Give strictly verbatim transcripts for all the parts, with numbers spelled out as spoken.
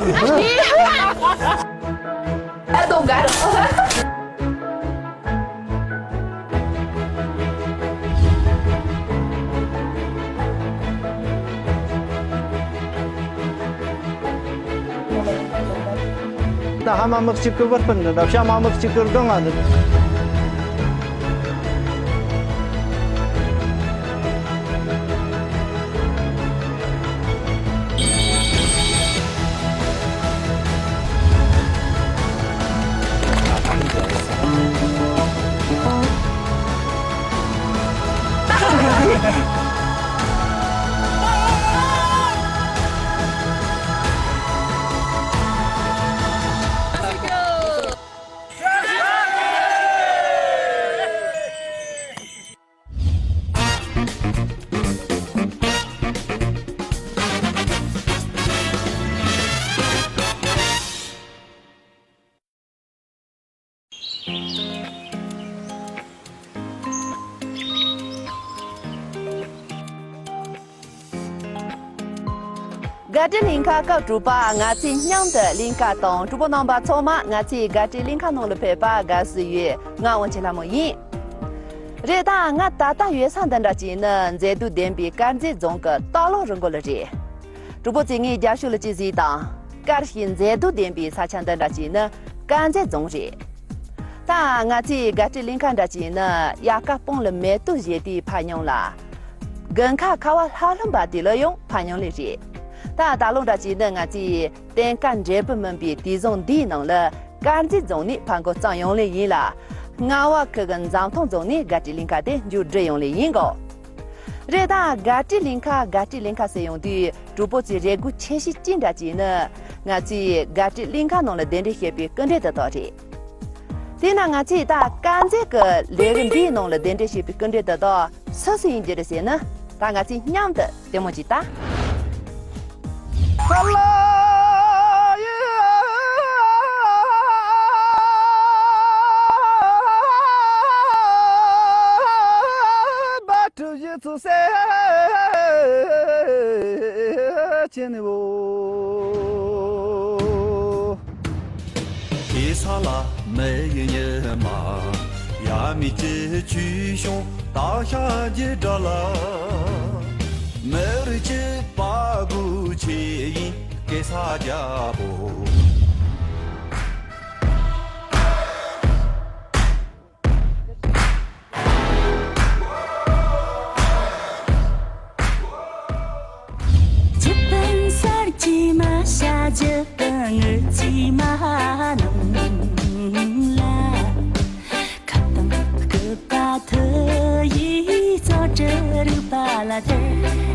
I don't got it. ད་ཧ་མ་མི་གཅིག་གི་བུ་སྤུན་འདི་འདྲ། ཤ་མ་མི་གཅིག་གི་སྒང་ང་འདི། དགའ་སྤྲོའི་གླིང་ག་སྐབས་དྲུག་པ། ང་ཚོས་མཉམ་དུ་གླིང་ག་དང་། གྲོགས་པོ་རྣམ་པ་ཚང་མ་ང་ཚོའི་དགའ་སྤྲོའི་གླིང་ག་ནང་ལ་ཕེབས་པར་དགའ་བསུ་ཡོད། ང་དབང་ཆེན་ལྷ་མོ་ཡིན། རེད། ད་ང་ད་ལྟ་ཡོད་ས་འདི་འདྲ་ཅིག་ནི་མཛེས་སྡུག་ལྡན་པའི་དཀར་མཛེས་རྫོང་གི་ལྟག་ལམ་རི་མགོ་ལ་རེད། གྲོགས་པོ་ཚོས་ངའི་རྒྱབ་ཕྱོགས་ལ་ཅིག་གཟིགས་དང་། དཀར་ཞིང་མཛེས་སྡུག་ལྡན་པའི་ས་ཆ་འདི་འདྲ་ཅིག་ནི་དཀར་མཛེས་རྫོང་རེད། ད་ང་ཚོའི་དགའ་སྤྲོའི་གླིང་ག་འདྲ་ཅིག་ནི་དབྱར་ཁ་སྤང་ལ་མེ་ཏོག་བཞད་དུས་ཕར་མཉམ་ལ། དགུན་ཁ་ཁ་བ་ལྷབ་ལྷུབ་པ་དེ་ལ་ཡང་ཕར་མཉམ་ལ་རེད། ད་ད་ལོ་འདྲ་ཅིག་ནི་ང་ཚོའི་སྟོན་ཁ་འབྲས་བུ་སྨིན་པའི་དུས་བཟང་འདིའི་ནང་ལ། དཀར་མཛེས་རྫོང་ནས་ཕར་འགོ་བརྩམས་ཡོང་ལེ་ཡིན་ལ། རྔ་བ་ཁུལ་གྱི་འཛམ་ཐང་རྫོང་ནས་དགའ་སྤྲོའི་གླིང་ག་དེ་མཇུག་སྒྲིལ་ཡོང་ལེ་ཡིན་གོ། རེད། ད་དགའ་སྤྲོའི་གླིང་ག་དགའ་སྤྲོའི་གླིང་ག་ཟེར་ཡོང་དུས། གྲོགས་པོ་ཚོའི་རེ་སྒུག་ཆེ་ཤོས་ཅི་འདྲ་ཅིག་ནི། ང་ཚོས་དགའ་སྤྲོའི་གླིང་ག་ནང་ལ་གདན་འདྲེན་བྱེད་པའི་སྐུ་མགྲོན་དེ་དག་རེད། དེས་ན་ང་ཚོས་ད་དཀར་མཛེས་ཀྱི་ལས་རིགས་འདིའི་ནང་ལ་གདན་འདྲེན་བྱེད་པའི་སྐུ་མགྲོན་དེ་དག་སུ་སུ་ཡིན་རྒྱུ་རེད་ཟེར་ན། ད་ང་ཚོས་མཉམ་དུ་ལྟད་མོ་ཅིག་ལྟ། གེ་ས་ལ་མི་ཡི་ཉི་མ། ཡ་མི་ཅི་ཆུ་ཤོང་ད་ཤ་རྒྱུ་འདྲ་ལ། མི་རིགས་ཀྱི་དཔའ་རྒོད་ཆེ་ཡིན་གེ་ས་རྒྱལ་པོ། ཆུ་བན་སར་གྱི་མ་ཤ་རྒྱུ་གི་ངུ་ཅི་མ་ནང་ལ། ཁ་དང་སྐུད་པ་ཐུ་ཡི་ཙོ་ཏྲི་རུ་པ་ལ་དེ་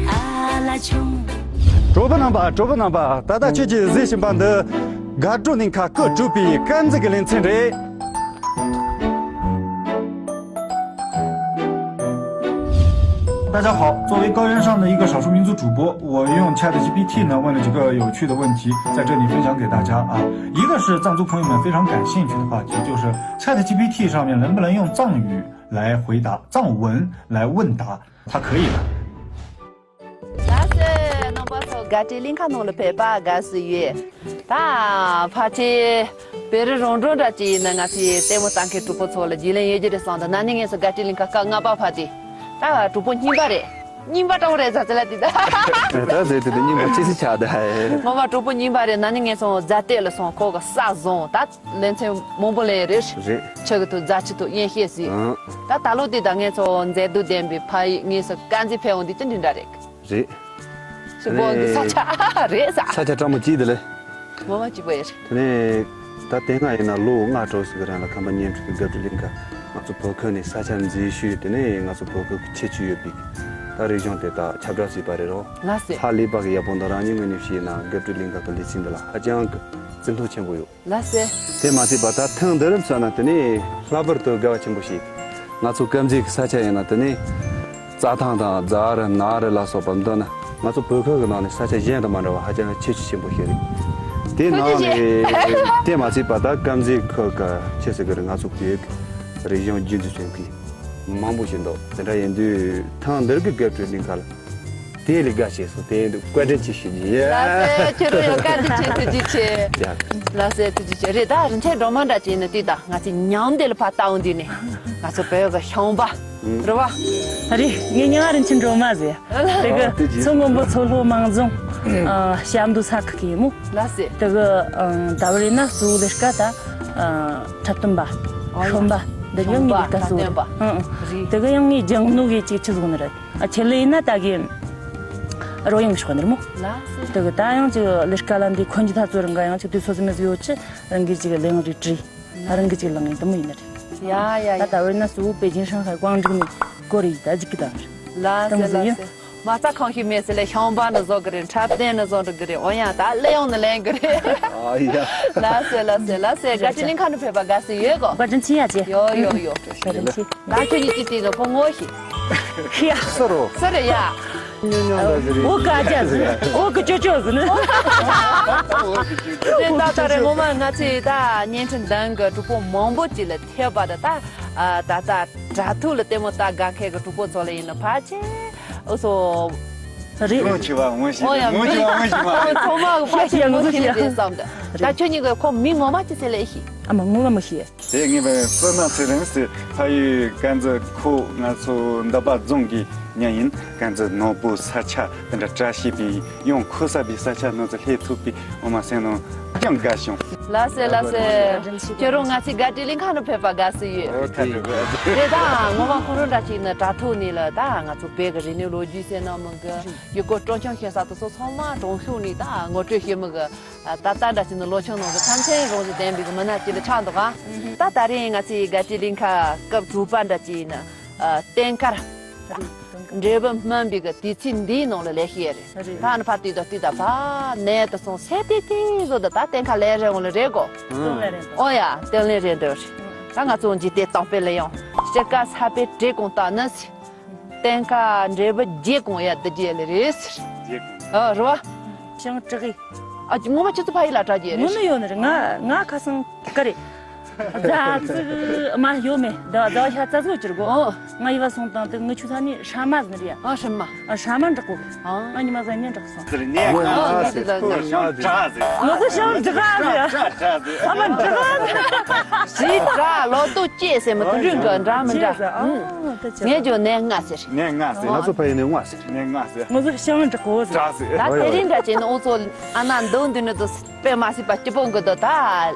ཨ་ལ་ཆུང་། གྲོགས་པོ་རྣམ་པ། གྲོགས་པོ་རྣམ་པ། ད་ལྟ་ཁྱེད་ཀྱིས་གཟིགས་བཞིན་པ་འདི་དགའ་སྤྲོའི་གླིང་ག་སྐབས་དྲུག་པའི་དཀར་མཛེས་ཀྱི་ལེ་ཚན་རེད། 大家好，作为高原上的一个少数民族主播，我用 ChatGPT 呢问了几个有趣的问题，在这里分享给大家啊。一个是藏族朋友们非常感兴趣的话题，就是 ChatGPT 上面能不能用藏语来回答，藏文来问答，它可以的。 ལགས་སོ། རྣམ་པ་ཚོ་དགའ་སྤྲོའི་གླིང་ག་ནང་ལ་ཕེབས་པར་དགའ་བསུ་ཡོད། ད་ཕལ་ཆེར་བོད་རིགས་རང་གྲོང་འདྲ་ཅིག་ཡིན་ན། ང་ཚོའི་ལྟད་མོ་ལྟ་མཁན་གྲོགས་པོ་ཚོ་ལ་རྒྱུས་ལོན་ཡོད་རྒྱུ་རེད་བསམ་འདུག་ན་ནིང་ངས་སུ་དགའ་སྤྲོའི་གླིང་ག་སྐབས་ལྔ་པ་ཕར་དེ། ད་གྲོགས་པོ་རྙིང་པ་རེད། རྙིང་པ་འདྲ་བོ་རེད་ཟ་ཚེ་ལ་དེ་ད། ད་ཟེར་དེ་དེ་རྙིང་པ་ཅི་སི་ཆགས་ད། ངོ་མ་གྲོགས་པོ་རྙིང་པ་རེད། ན་ནིང་ངས་སོང་རྫ་སྟོད་ལ་སོང་། ཁོ་གི་ས་བཟུང་། ད་ལེ་ཚན་མང་པོ་ལེན་རེད། རེད། ཆུ་གི་ཐུག་རྫ་ཆུ་ཐུག་ཡན་ཤེས་སི། ཨང་། ད་ད་ལོ་དེ་ད་ངས་ཚོ་མཛེས་སྡུག་ལྡན་པའི་ཕ་ཡི་ངས་སུ་དཀར་མཛེས་ཕེབས་འོང་དུས་དེ་འདྲ་རེད། རེད། ཞིག་པོ་འདི་ས་ཆ་ཨ་རེད་ས། ས་ཆ་གྲང་མོ་གཅིག་དེ་ལས། ངོ་མ་གཅིག་པོ་ཡིན། དེ་ནས་ད་དེ་སྔ་ཡིན་ན་ལོ་ལྔ་འགྲོ་ཟིག་གི་རིང་ལ་ཁམས་པ་ཉིན་དྲུག་གི་དགའ་སྤྲོའི་གླིང་ག་ང་ཚོ་བོད་ཁུལ་ནས་ས་ཆ་འཛུལ་ཞུས། དེ་ནས་ང་ཚོ་བོད་ཁུལ་གྱི་ཁྱད་ཆོས་ཡོད་པའི་ད་རིག་གཞུང་དེ་དག་ཁྱབ་བསྒྲགས་བྱས་པ་རེད་རོ། ལགས་སེ། ཧ་ལས་པ་གི་ཡག་པོ་འདུག་རང་ཉིད་ངོས་ནས་བཤད་ན་དགའ་སྤྲོའི་གླིང་ག་གི་ལེ་ཚན་འདི་ལ་ཧ་ཅང་གི་བརྩི་མཐོང་ཆེན་པོ་ཡོད། ལགས་སེ། དེ་མ་ཚད་པ་ད་ཐེངས་འདིར་མཚོན་ན་དེ་ནས་ལྷག་པར་དུ་དགའ་བ་ཆེན་པོ་ཞིག་ང་ཚོ་དཀར་མཛེས་ཀྱི་ས་ཆ་ཡིན་ན་དེ་ནས་རྩྭ་ཐང་དང་རྫ་རི་ནགས་རི་ལ་སོགས་པ་འདི་ནི་ང་ཚོ་བོད་ཁུལ་གྱི་ནང་ནས་ས་ཆ་གཞན་དང་མ་འདྲ་བ་ཧ་ཅང་ཁྱད་ཆོས་ཆེན་པོ་ཞིག་རེད། དེ་ནང་ནས་དེ་མ་ཚད་པ་ད་དཀར་མཛེས་ཁུལ་གྱི་ཆེ་ཟེར་གི་རེད། ང་ཚོ་བོད་ཀྱི་རིག་གཞུང་རྒྱུན་དུ་བྱུང་གི་མང་པོ་ཞིག་འདུག་དེ་འདྲ་ཡིན་དུས་ཐེངས་འདིར་གྱི་དགའ་སྤྲོའི་གླིང་ག་ལ། དེ་ལས་དགའ་བྱས་སོང་། དེ་བཀའ་དྲིན་ཆེ་ཞུ་རྒྱུ་ཡིན། ལགས་སོ། ཁྱོད་རང་ཡང་བཀའ་དྲིན་ཆེ། ཐུགས་རྗེ་ཆེ། ཡ། ལགས་སོ། ཐུགས་རྗེ་ཆེ། རེད། ད་རིན་ཆེན་སྒྲོལ་མ་འདྲ་ཅིག་ཡིན་ན་དུས་ད་ང་ཚོ་ཉམས་བདེ་ལ་ཕར་ལྟ་འོང་དུས་ནས་ང་ཚོ་བོད་ཀྱི་ཤིང་པ་རེད་བ། རེད། ངའི་མྱིང་ང་རིན་ཆེན་སྒྲོལ་མ་ཟེར། དེ་གི་མཚོ་སྔོན་པོ་མཚོ་ལྷོ་མང་རྫོང་ཨ་ཞབས་མདོ་ས་ཁུལ་གི་ཡིན་མོ། ལགས་སོ། དེ་གི་ཨ་ཟླ་བ་རེ་ན་གཙོ་བོ་ལས་ཀ་ད་ཨ་འཁྲབ་སྟོན་པ། ཨོ་ཡ། ཤོམ་པ། འདི་ཉོ་ངེས་ལས་ཀ་གཙོ་བོ་རེད། ཨང་ཨང་། རེད། དེ་གི་ཡང་ངའི་རྒྱང་ནོ་གི་ཅིག་ཆི་ཟིག་ནི་རེད། ཨ་ཆེད་ལས་ཡིན་ན་ད་གི་རོལ་དབྱངས་ཤོག་ནི་རེད་མོ། ལགས་སོ། དེ་གི་ད་ཡང་ཅིག་ལས་ཀ་ལ་འདི་འཁོན་གྱི་ཐ་ཚོ་རང་ག་ཡང་ཅིག་དུས་ཚོད་ཙམ་ཡོད་ཅི་རང་གི་ཅིག་ལས་ཡང་རེ་བྲིས། ཨ་རང་གི་ཅིག་ལངས་ཡིན་དུ་མོ་ཡིན་ནི་རེད། ཡ་ཡ་ཡ། ད་ད་བར་ན་སུ་པེ་ཅིན་ཧྲང་ཧའི་ཀོང་ཀྲིག་ནི་གོ་རེ་ཡི་ད་ཅིག་གི་ད་རེད། ལགས་སོ། ལགས་སོ། མ་རྩ་ཁང་ཞིག་མེད་ཟེར་ལས་ཤོམ་པ་ནི་བཟོ་གི་རེད། འཁྲབ་སྟོན་ནི་བཟོ་འགྲོ་གི་རེད། འོ་ཡ་ད་གླུ་དབྱངས་ནི་ལེན་གི་རེད། ཨ་ཡ། ལགས་སོ། ལགས་སོ། ལགས་སོ། བཀའ་དྲིན་ལིང་ཁ་ནི་ཕེབས་པ་དགའ་སུ་ཡོད་གོ། བཀའ་དྲིན་ཆེ་ཡ་ཅེ། ཡོ་ཡོ་ཡོ། བཀའ་དྲིན་ཆེ། ད་ཁྱོད་ཀྱི་ཅི་ཏི་ནི་ཁོ་ངོ་ཤི། ཁི་ཡ། སོ་རོ། སོ་རེ་ཡ། ཉོ་ཉོ་ལ་ཟེར། འོ་ཀ་ཅ་ཟེར། འོ་ཀི་ཅོ་ཅོ་ཟེར་ནི། དེ་ད་ད་རེ་ངོ་མ་ང་ཚོས་ད་བརྙན་འཕྲིན་འདང་གི་གྲོགས་པོ་མང་པོ་ཅིག་ལ་ཐེབས་པ་ད་ད་ཨ་ད་ད་དྲ་ཐོག་ལ་ལྟད་མོ་ལྟ་དགའ་མཁན་གི་གྲོགས་པོ་ཚོ་ལ་ཡིན་ན་ཕལ་ཆེར་འོ་སོ། རེད། ངོ་ཆེ་བ་ངོ་ཤེས། ཨོ་ཡ། ངོ་ཆེ་བ་ངོ་ཤེས་མ་རེད། ཚང་མ་གི་ཕལ་ཆེར་ངོ་ཤེས་རེད་བསམ་ད། ད་ཁྱོད་གཉིས་ཀྱི་ཁོ་མི་ངོ་མ་ཅི་ཟེར་ལས་ཤེས། ཨ་མ་ངོ་མ་མི་ཤེས། དེ་ངེས་པར་བསོད་ནམས་ཚེ་རིང་ཟེར། ཕ་ཡུལ་ཀན་ཛི་ཁོ་ང་ཚོ་འདབ་པ་རྫོང་གི་མྱི་ཡིན། ཀན་ཛི་ནོར་བུ་ས་ཆ་དེ་འདྲ་བཀྲ་ཤིས་པའི་ཡང་ཁོ་ས་པའི་ས་ཆ་ནང་ཚོ་སླེབས་ཐུབ་པའི་ངོ་མ་སེམས་ནང་ཅང་དགའ་བྱུང་། ལགས་སེ་ལགས་སེ། ཁྱོད་རང་ང་ཚོའི་དགའ་སྤྲོའི་གླིང་ཁ་ནང་ཕེབས་པ་དགའ་བསུ་ཡོད། ཨོ་ཐུགས་རྗེ་ཆེ། དེ་དང་ངོ་མ་ཁོ་རང་འདྲ་ཅིག་ནི་དྲ་ཐོག་ནས་ལ་ད་ང་ཚོ་བོད་ཀྱི་རིག་གནས་ལོ་རྒྱུས་ཟེར་ན་མི་དགོས། ཡུལ་སྐོར་སྤྲོ་འཆམ་ཤེས་ས་དེ་ཚོ་ཚང་མ་གྲོང་ཤུགས་ནས་ད་ངོ་སྤྲོད་བྱེད་མི་དགོས། ད་ལྟ་འདྲ་ཅིག་ནི་ལོ་ཆུང་ནང་གི་ཐམས་ཅད་རང་བཞིན་ལྡན་པའི་མི་སྣ་ཅིག་ལ་ཆགས་འདུག་ཨ། ད་ད་རེས་ང་ཚོའི་དགའ་སྤྲོའི་གླིང་ཁ་སྐབས་དྲུག་པ་འདྲ་ཅིག་ནི་ཨ་རྟེན་མཁར་འབྲས་བུ་སྨིན་པའི་གི་དུས་ཚིགས་འདིའི་ནང་ལ་ལས་ཤེས་རེད། ད་ནི་ཕ་དུས་དང་དུས་དང་ཕ་ནས་ད་སོང་སེ་དེ་དེ་བཟོ་ད་ད་རྟེན་མཁར་ལས་རེ་འོང་ལ་རེད་གོ། ཨོ་ཡ་རྟེན་ལས་རེ་འདོད་རེད། ད་ང་ཚོ་འཇིག་རྟེན་དང་པོའི་ལ་ཡང་སྤྱིར་ཀ་ས་པའི་བྲེ་གོང་ལྟ་ནི། རྟེན་མཁར་འབྲས་བུ་རྒྱས་གོང་ཡ་འདི་རྒྱས་ལེ་རེད་ཟེར། རྒྱས་གོང་། ཨ་རེད་བ། ཞིང་དྲུག་གི། ཨ་ངོ་མ་ཁྱོད་ཚོ་ཕ་ཡུལ་ལ་དྲག་རྒྱས་རེད། ངོ་མ་ཡོད་ནི་རེད། ང་ང་ཁ་སང་ག་རེ། རྫ་ཙིག་མ་ཡོད་མེད་ཟླ་བ་ཟླ་བ་ཤ་ཙ་ཙིག་གཅིག་གོ། ཨོ། ང་ཡི་བ་སོང་དང་དེ་ངི་ཆུ་ཚ་ནི་ཧྲ་མ་ཟེར་ནི་རེད། ཨ་ཧྲ་མ། ཨ་ཧྲ་མ་འདྲ་གོ། ཨ། ང་ཉི་མ་ཟ་ཉན་འདྲ་གོ་སོང་། ཟེར་ནས་ཨ་ང་ཟེར་ལ་ང་ཞང་དྲག་ཟེར། ང་ཚོ་ཞང་དྲག་ཟེར། ཨ་མ་དྲག་ཟེར། ཞི་དྲག་ལོ་ཏོག་སྐྱེས་ཟེར་མི་དུ་རིང་གི་འདྲ་མི་འདྲ། ངས་ཇོ་ནས་ང་ཟེར། ནས་ང་ཟེར། ང་ཚོ་ཕ་ཡུལ་ནས་ང་ཟེར། ནས་ང་ཟེར། ང་ཚོ་ཞང་དྲག་གོ་ཟེར། དྲག་ཟེར། ད་དེ་རིང་འདྲ་བྱས་ན་འུ་ཚོ་ཨ་ན་འདུག་འདི་ནི་དུ་དཔེ་མ་སྲིད་པ་སྐྱིད་པོ་འགི་དུ་ད།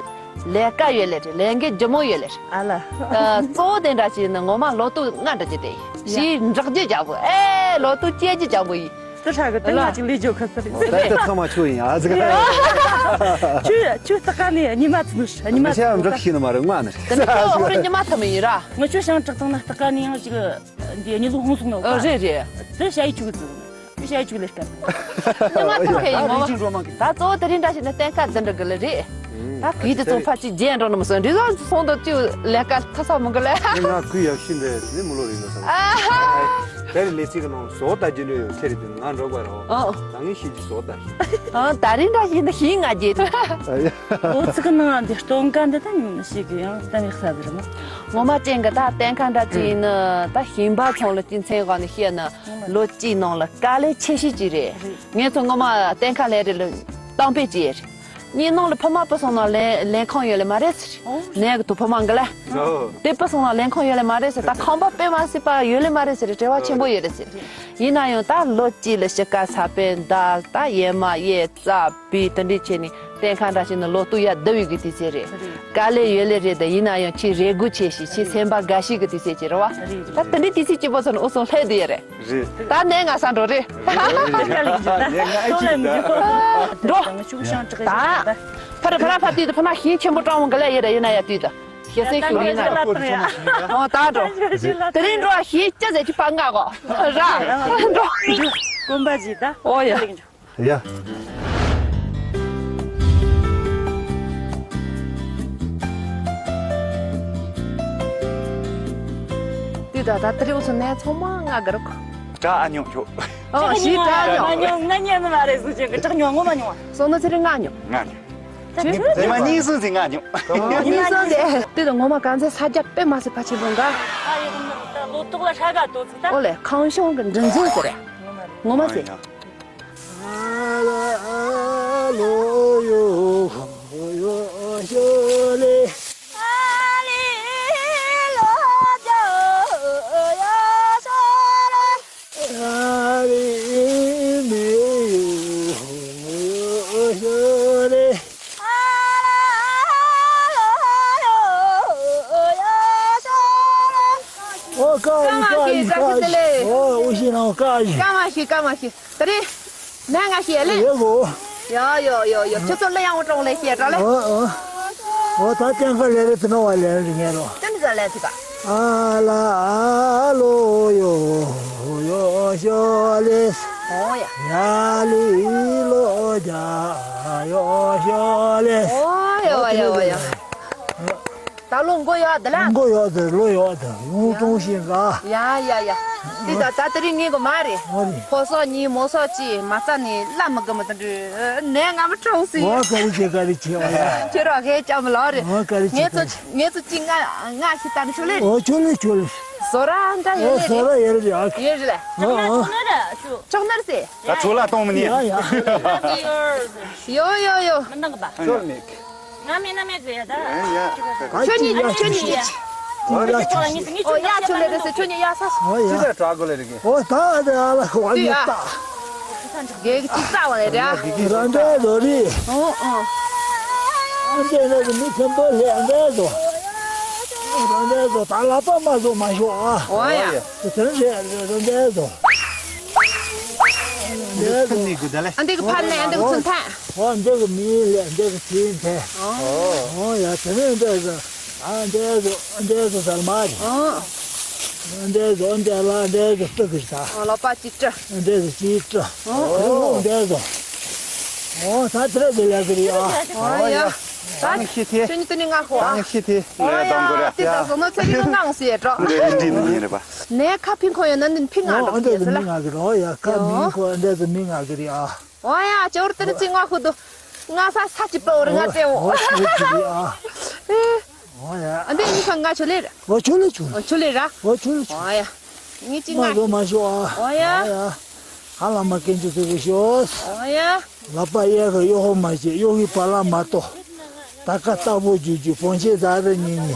ལས་ཀ་ཡོད་ལེ་རེད། ལས་འགན་ལྗིད་མོ་ཡོད་ལེ་རེད། ཨ་ལ། ཨ་གཙོ་བོ་དེ་འདྲ་ཞིག་ནི་ངོ་མ་ལོ་ཏོག་ལྔ་འདྲ་ཅིག་དེ་ཡིན། ཞེས་འབྲོག་རྒྱུ་རྒྱ་པོ་ཨེ་ལོ་ཏོག་སྐྱེ་རྒྱུ་རྒྱ་པོ་ཡིན། དེ་ཧྲ་གི་དེ་ལ་ང་ཅིག་ལས་ཇོ་ཁ་ས་རེད། ད་ལྟ་ཚང་མ་ཆོས་ཡིན་ཨ་ཟིག་ཁྱོད་ཁྱོད་ད་ག་ནས་ཉི་མ་ཚུ་ནུ་ཉི་མ་ཚུ་ཤ་འབྲོག་ཤི་ནི་མ་རེད། ང་ནི་དེ་ནི་ཁྱོད་ཧོ་རེ་ཉི་མ་ཐ་མི་ཡིན་ར། ང་ཁྱོད་ཞང་དྲག་ཐང་ན་ད་ག་ནས་ཡང་ཅིག་འདི་གཉིད་ལུག་ཧོང་སུག་ནོ། ཨ་རེད་རེད། དེ་ཤ་ཡི་ཆུ་གི་ཙུག་ནི་ཤ་ཡི་ཆུ་ལས་སྐབས་ཉི་མ་ཐ་ཁ་ཡིན་མོ། ད་གཙོ་བོ་དེ་རིང་འདྲ་ཞིག་ནི་གཏན་ཁ་འདི་འདྲ་གི་ལ་རེད། ད་གི་དེ་ཚོ་ཕ་ཅི་རྒྱན་འགྲོ་ནི་མི་སོན་འདི་ཚོ་སོང་དུ་ཅུ་ལས་ཀ་ཐ་ས་མི་གི་ལ། ང་ཁུ་ཡག་ཤི་འདྲ་དེ་མི་ལོ་རིང་ནི་སོང་། ཨ་ཧ། དེ་རིང་ལས་ཚིག་གི་ནང་བཟོ་ལྟ་རྒྱུ་ནི་ཡོད་ཁྱེད་རེད་དེ་ང་འགྲོ་དགོས་རོ། ཨོ། ད་ངས་ཤི་ཅི་བཟོ་ལྟ་ཤི། ཨ་ད་རིང་འདྲ་ཞིག་ནི་ཤི་ང་རྒྱལ། འོ་ཚིག་གི་ནང་འདི་སྟོན་ཀ་འདི་ད་ཤི་གི་ཡང་གཏན་ཡག་ས་ཟེར་མོ། ངོ་མ་ཅན་གི་ད་གཏན་ཁ་འདྲ་ཅིག་ནི་ད་ཞིང་པ་ཚོང་ལ་ཅི་མཚན་གོ་ནི་ཤེས་ནི། ལོ་གཅིག་ནང་ལ་དཀའ་ལས་ཆེ་ཤོས་ཅིག་རེད། ངས་ཚོ་ངོ་མ་གཏན་ཁ་ལས་རེད་ལ་གཏམ་དཔེ་ཅིག་རེད། གཉིས་ནང་ལ་ཕ་མ་བུ་སོང་ན་ལས་ལས་ཁང་ཡོད་ལེ་མ་རེད་ཟེར། ནས་གི་ཐུ་ཕ་མ་གི་ལ། དེ་བུ་སོང་ན་ལས་ཁང་ཡོད་ལེ་མ་རེད་ཟེར། ད་ཁང་པ་དཔེ་མ་སྲིད་པ་ཡོད་ལེ་མ་རེད་ཟེར། བྲེལ་བ་ཆེན་པོ་ཡོད་རེད་ཟེར། ཡིན་ན་ཡང་ད་ལོ་གཅིག་ལ་ཤི་ཀ་ས་པེ་འདར་ད་ཡེ་མ་ཡེ་ཙ། བུས་དེ་འདྲས་བྱས་ནས་གཏན་ཁ་འདྲ་ཞིག་ནི་ལོ་ཏོག་ཡ་བསྡུ་བའི་གི་དུས་ཚོད་རེད། དཀའ་ལས་ཡོད་ལེ་རེད། དེ་ཡིན་ན་ཡང་ཁྱེད་རེ་སྒུག་ཆེ་ཞིག་ཁྱེད་སེམས་པ་དགའ་ཤོས་གི་དུས་ཚོད་ཅིག་རེད་བ། ད་དེ་འདྲས་དུས་ཚོད་སྐྱིད་པོ་ཚོ་ནི་འུ་སོང་ལྷས་དུ་ཡ་རེད། ད་ནས་ང་ས་འགྲོ་རེད། འགྲོ། ད་ཕར་ཕར་ཕར་དུས་དུ་ཕ་ན་ཞིང་ཆེན་པོ་སྤྲང་བོ་འགི་ལ་ཡེ་ར་ཡིན་ན་ཡ་དུས་དུ་ཞེ་སེ་ཞུ་ཡིན་ན་ར། ཨོ་ད་འགྲོ། དེ་རིང་འགྲོ་ཞིང་སྐྱ་ཟེར་གྱི་ཕ་ང་གོ་ར་འགྲོ། དགོན་པ་ཇི་ད། ཨོ་ཡ། ཡ། དུས་ད་ད་དེ་རིང་ཚོ་ནས་ཚང་མ་ང་གར་གོ། བྲག་ཨ་ཉོ་ཁྱོ། ཨོ་ཞི་བྲག་ཨ་ཉོ། ང་ཉོ་ང་ཉོ་ནི་མ་རེད་ཟུ་ཅན་གི་བྲག་ཉོ་ངོ་མ་ཉོ། སོང་ན་ཚེ་རིང་ང་ཉོ། ང་ཉོ། ཉི་མ་གཉིས་གསུམ་ཟིག་ང་ཉོ། ཉི་མ་གཉིས་གསུམ་ཟིག་དུས་ད་ངོ་མ་གང་ཚེ་ས་རྒྱ་དཔེ་མ་སྲིད་ཕ་ཆེན་པོ་འགའ། ཨ་ཡོ་ད་ལོ་ཏོག་ལ་ཧྲ་ག་ཏོ་ཚིག་ད། ཨོ་ལེ་ཁང་ཤོང་གི་འདྲི་འཛུལ་ཟེར་རེད། ངོ་མ་རེད། ངོ་མ་ཟེར། ཨོ་བཀའ་ཡིས་བཀའ་ཡིས་བཀའ་ཡིས། ཨོ་དབུ་ཞེ་ནང་བཀའ་ཡིས། བཀའ་མ་ཤི་བཀའ་མ་ཤི། ད་རེས་ནས་ང་ཤེས་ལེ། ཡོད་གོ། ཡོ་ཡོ་ཡོ་ཡོ། ཁྱོད་ཚོ་གླུ་དབྱངས་དབུ་སྐྲོང་ལེ་ཤེས་འགྲོ་ལེ། ཨོ་ཨོ། ཨོ་ད་སྟོན་ཁ་ལེ་རེ་ཚེ་ནོ་བ་ལེ་རེ་ངེ་རོ། ཏན་ཏན་ལེ་ཚིག་ག་ཨ་ལ་ཨ་ལོ་ཡོ་ཡོ་ཤོ་ལེ། ཨོ་ཡ། ཡ་ལི་ལོ་ཇ་ཡོ་ཤོ་ལེ། ཨོ་ཡ་ཨོ་ཡ་ཨོ་ཡ། ད་ལོ་མགོ་ཡག་འདི་ལ། མགོ་ཡག་འདི་ལོ་ཡག་འདི་ཡུང་ཀྲུང་ཞིང་ག་ཡ་ཡ་ཡ། འདི་ད་ད་དེ་རིང་ངེད་གི་མ་རེད། ཨོ་རེད། ཕོ་སོག་གཉིས་མོ་སོག་གཅིག་མ་རྩ་ནས་བླ་མི་དགོས་མི་དང་འདྲ་ནས་ང་མི་གྲོངས་སི། ཨོ་ག་རེ་བྱེད་ག་རེ་བྱེད་ཨོ་ཡ། ཁྱེད་རང་ཧེ་ཅམ་ལོ་རེད། ཨོ་ག་རེ་ངེད་བྱེད་ཚོ་ག་རེ་ངེད་ཚོ་གཅིག་ང་ང་ཞིག་ད་ནི་ཆོ་ལེ། ཨོ་ཆོ་ལེ་ཆོ་ལེ། བཟོ་ར་འདྲ་ཡོད་ཨོ་རེད། བཟོ་ར་ཡོད་རེད་ཨ། ཡོད་རེད་ལ། ཨོ་ཨོ། ཅོག་ནར་སི། ད་ཆོ་ལ་གཏོང་མི་ཉན། ཡ་ཡ། ཡོ་ཡོ་ཡོ། མི་འདང་གི་པ། ཆོ་ལེ་མེད། ང་མེད་ན་མེད་ཟེར་ཡ་ད། ཁྱོད་གཉིས་ཁྱོད་གཉིས། ཨོ་ཡ་ཁྱོད་ལས་རེད་ཟེར་ཁྱོད་གཉིས་ཡ་ས། ཨོ་ཡ། ཅི་ལ་གྲག་གོ་ལེ་རེད་གི། ཨོ་ད་ཨ་དེ་ཨ་ལ་ཁོ་ཨ་ཉེ་ཡ། ད། གེ་གི་ཅི་ཙ་བ་ལེ་རེད་ཨ། རང་འདྲ་རོ་རི། ཨོ་ཨོ། ཨ་འདྲ་ནས་མི་ཆེན་པོ་ལས་འདྲ་བཟོ། རང་འདྲ་བཟོ་ད་ལག་པ་མ་བཟོ་མ་ཤོག་ཨ། ཨོ་ཡ། དེ་དོན་རེད་རང་འདྲ་བཟོ། འདི་ཚོ་ནི་དགོས་ད་ལེ། ཨ་འདི་གི་ཕར་ནས་ཨ་འདི་གི་ཚུན་ཐད། ཨོ་འདི་གི་མི་ལས་འདི་གི་ཚུན་ཐད། ཨོ་ཡ་དེ་ནས་འདི་གི་ཨ་འདི་གི་འདི་གི་ཟལ་མ་རེད། ཨོ། འདི་གི་འདི་ལ་འདི་གི་སྤུ་གི་ད། ཨོ་ལག་པ་གཅིག་སྤྲི། འདི་གི་གཅིག་སྤྲི། ཨོ་འདི་གི། ཨོ་ད་དེ་རེད་དེ་ལས་གི་རེད་ཨ། ཨོ་ཡ། ད་ང་ཤི་ཐེ། ཁྱོད་གཉིས་དེ་ནི་ང་ཧོ། ད་ང་ཤི་ཐེ། ཨོ་ཡ་དེ་ད་བཟོ་ན་ཚེ་རིང་ང་ངང་སི་ཡ་འགྲོ། འདི་འདི་ནི་རེད་པ། ནས་ཁ་ཕིང་ཁོ་ཡོད་ན་ནི་ཕིང་ང་འགྲོ་ཨ་འདི་ཡ་ཚོ་ཟེར་ལ། མི་ང་གི་རོ་ཡ་ཁ་མིང་ཁོ་འདི་ཚོ་མི་ང་གི་རེད་ཨ། ཨོ་ཡ་ཅོར་དེ་ནི་ཚེ་ང་ཧུ་དུ། ང་ས་ས་ཅི་པ་འོ་རེད་ང་ཏེ་འོ། ཨོ་ཤི་ཅི་རེད་ཨ། ཨོ་ཡ། ཨ་འདི་ནི་ཁ་ང་ཆོ་ལེ་ར། ཨོ་ཆོ་ལེ་ཆོ་ལེ། ཨོ་ཆོ་ལེ་ར། ཨོ་ཆོ་ལེ་ཆོ་ལེ། ཨོ་ཡ། ངས་ཅི་མ་ང་བཟོ་མ་ཤོག་ཨ། ཨོ་ཡ། ཨོ་ཡ། ཧ་ལམ་མ་སྐད་ཆ་ཟེར་གི་ཤོག་ཨོ་ཡ། ལག་པ་གཡས་ཀྱི་གཡོག་མ་བྱེད་གཡོག་གི་བར་ལ་མ་གཏོགས། ད་ཀ་རྟག་པོ་རྒྱུ་རྒྱུ་བོན་ཆེ་ཟ་རེ་ཉིན་ཉིན།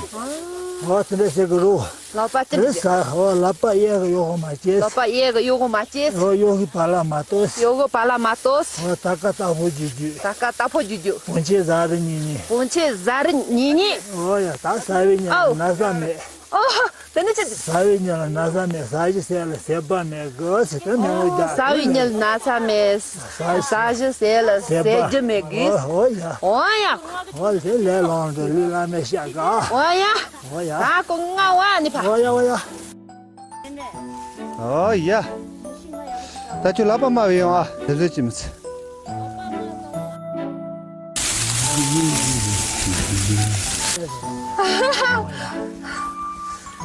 ཨོ་དེ་འདྲ་ཟེར་གི་རོ། ལག་པ་ཅི་རེད་ཟ་ཨོ་ལག་པ་གཡས་ཀྱི་གཡོག་མ་བྱེད། ལག་པ་གཡས་ཀྱི་གཡོག་མ་བྱེད། ཨོ་གཡོག་གི་བར་ལ་མ་གཏོགས། གཡོག་གི་བར་ལ་མ་གཏོགས། ཨོ་ད་ཀ་རྟག་པོ་རྒྱུ་རྒྱུ། ད་ཀ་རྟག་པོ་རྒྱུ་རྒྱུ། བོན་ཆེ་ཟ་རེ་ཉིན་ཉིན། བོན་ཆེ་ཟ་རེ་ཉིན་ཉིན། ཨོ་ཡ་ད་ཟ་བའི་ཉིན་ཨོ་ན་ཟ་མེད། ཨོ། དེ་ནི་ཅི། ཟ་བའི་ཉིན་ལ་ན་ཟ་མེད། ཟ་བཞིན་ཟས་ལ་ཟད་པ་མེད་གི་ཟེར་དེ་ནས་འོ་ཟ་བའི་ཉིན་ལ་ན་ཟ་མེད། ཟ་བཞིན་ཟས་ལ་ཟད་རྒྱུ་མེད་གི། ཨོ་ཡ། ཨོ་ཡ། ཨོ་དེ་ལས་ལོང་དུ་ལུས་ལ་མེད་ཤག་ག་ཨོ་ཡ། ཨོ་ཡ། ད་ཀོ་ང་བ་ནི་ཕ། ཨོ་ཡ་ཨོ་ཡ། ཨོ་ཡ། ད་ཁྱོད་ལག་པ་དམར་བའི་ཡོང་ཨ་དེ་ཚོད་ཅི་མི་ཚེ།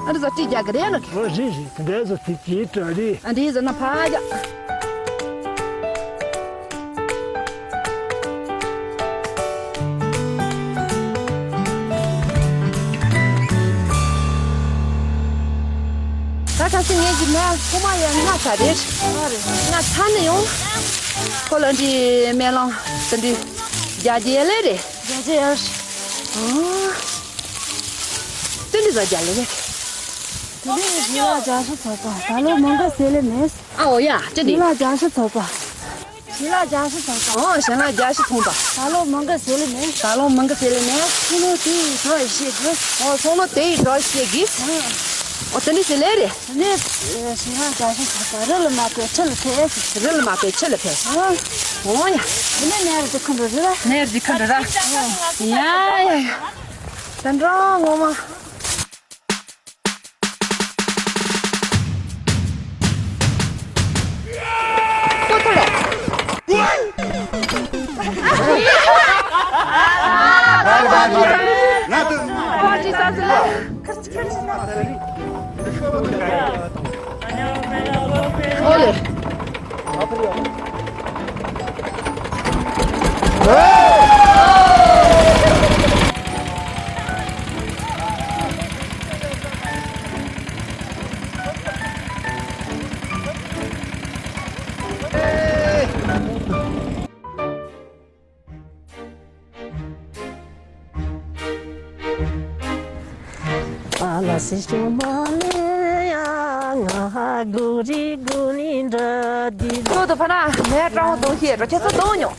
ཨ་རི་ཟ་ཏི་རྒྱག་གི་རེད་ལ། ཨོ་རི་རི་འདྲ་ཟ་ཏི་ཅི་ཏྲ་རི། ཨ་འདི་ཟ་ན་ཕ་ཡ། ད་ག་སི་ངས་ཀྱི་ནས་ཁོ་མ་ཡ་ང་ཚ་རེད། ང་ཚ་ནི་ཡོང་། ཁོ་ལ་འདི་སྨན་ལམ་དེ་འདི་རྒྱ་རྒྱལ་ལེ་རེད། རྒྱ་རྒྱལ། ཨ། དེ་འདི་ཟ་རྒྱ་ལེ་རེད། དེ་འདི་ཞི་ལ་རྒྱ་ཤི་ཚ་ཚ་ད་ལོ་མང་ག་ཟེ་ལེ་མེད། ཨ་འོ་ཡ་ཅི་འདི། ཞི་ལ་རྒྱ་ཤི་ཚ་ཚ། ཞི་ལ་རྒྱ་ཤི་ཚ་ཚ། ཨོ་ཞི་ལ་རྒྱ་ཤི་ཚོང་པ། ད་ལོ་མང་ག་ཟེ་ལེ་མེད། ད་ལོ་མང་ག་ཟེ་ལེ་མེད། ཚོང་ལོ་དེ་ཡི་གྲོགས་ཤེས་གི། ཨོ་ཚོང་ལོ་དེ་ཡི་གྲོགས་ཤེས་གི། ཨོ་དེ་ནི་ཟེ་ལེ་རེད། ནི་ཞི་ལ་རྒྱ་ཤི་ཚ་ཚ་རི་ལ་མ་པའི་ཁྲི་ལ་ཕེ། རི་ལ་མ་པའི་ཁྲི་ལ་ཕེ། ཨོ་ཡ། དེ་ནི་ནེ་རི་ཇི་ཁུན་རི་རི་ར། ནེ་རི་ཇི་ཁུན་རི་ར། ཡ་ཡ་ཡ། དེ་འདྲ་ངོ་མ། ལ་སི་ཤོ་མ་ལེ་ཡ་ང་གུ་རི་གུ་ནི་འདྲ་དི་ལ། ཁྱོད་དུ་ཕ་ན་མེ་ཀྲང་དོང་ཤེས་རོ་ཁྱེད་ཚོ་དོང་ཉོ།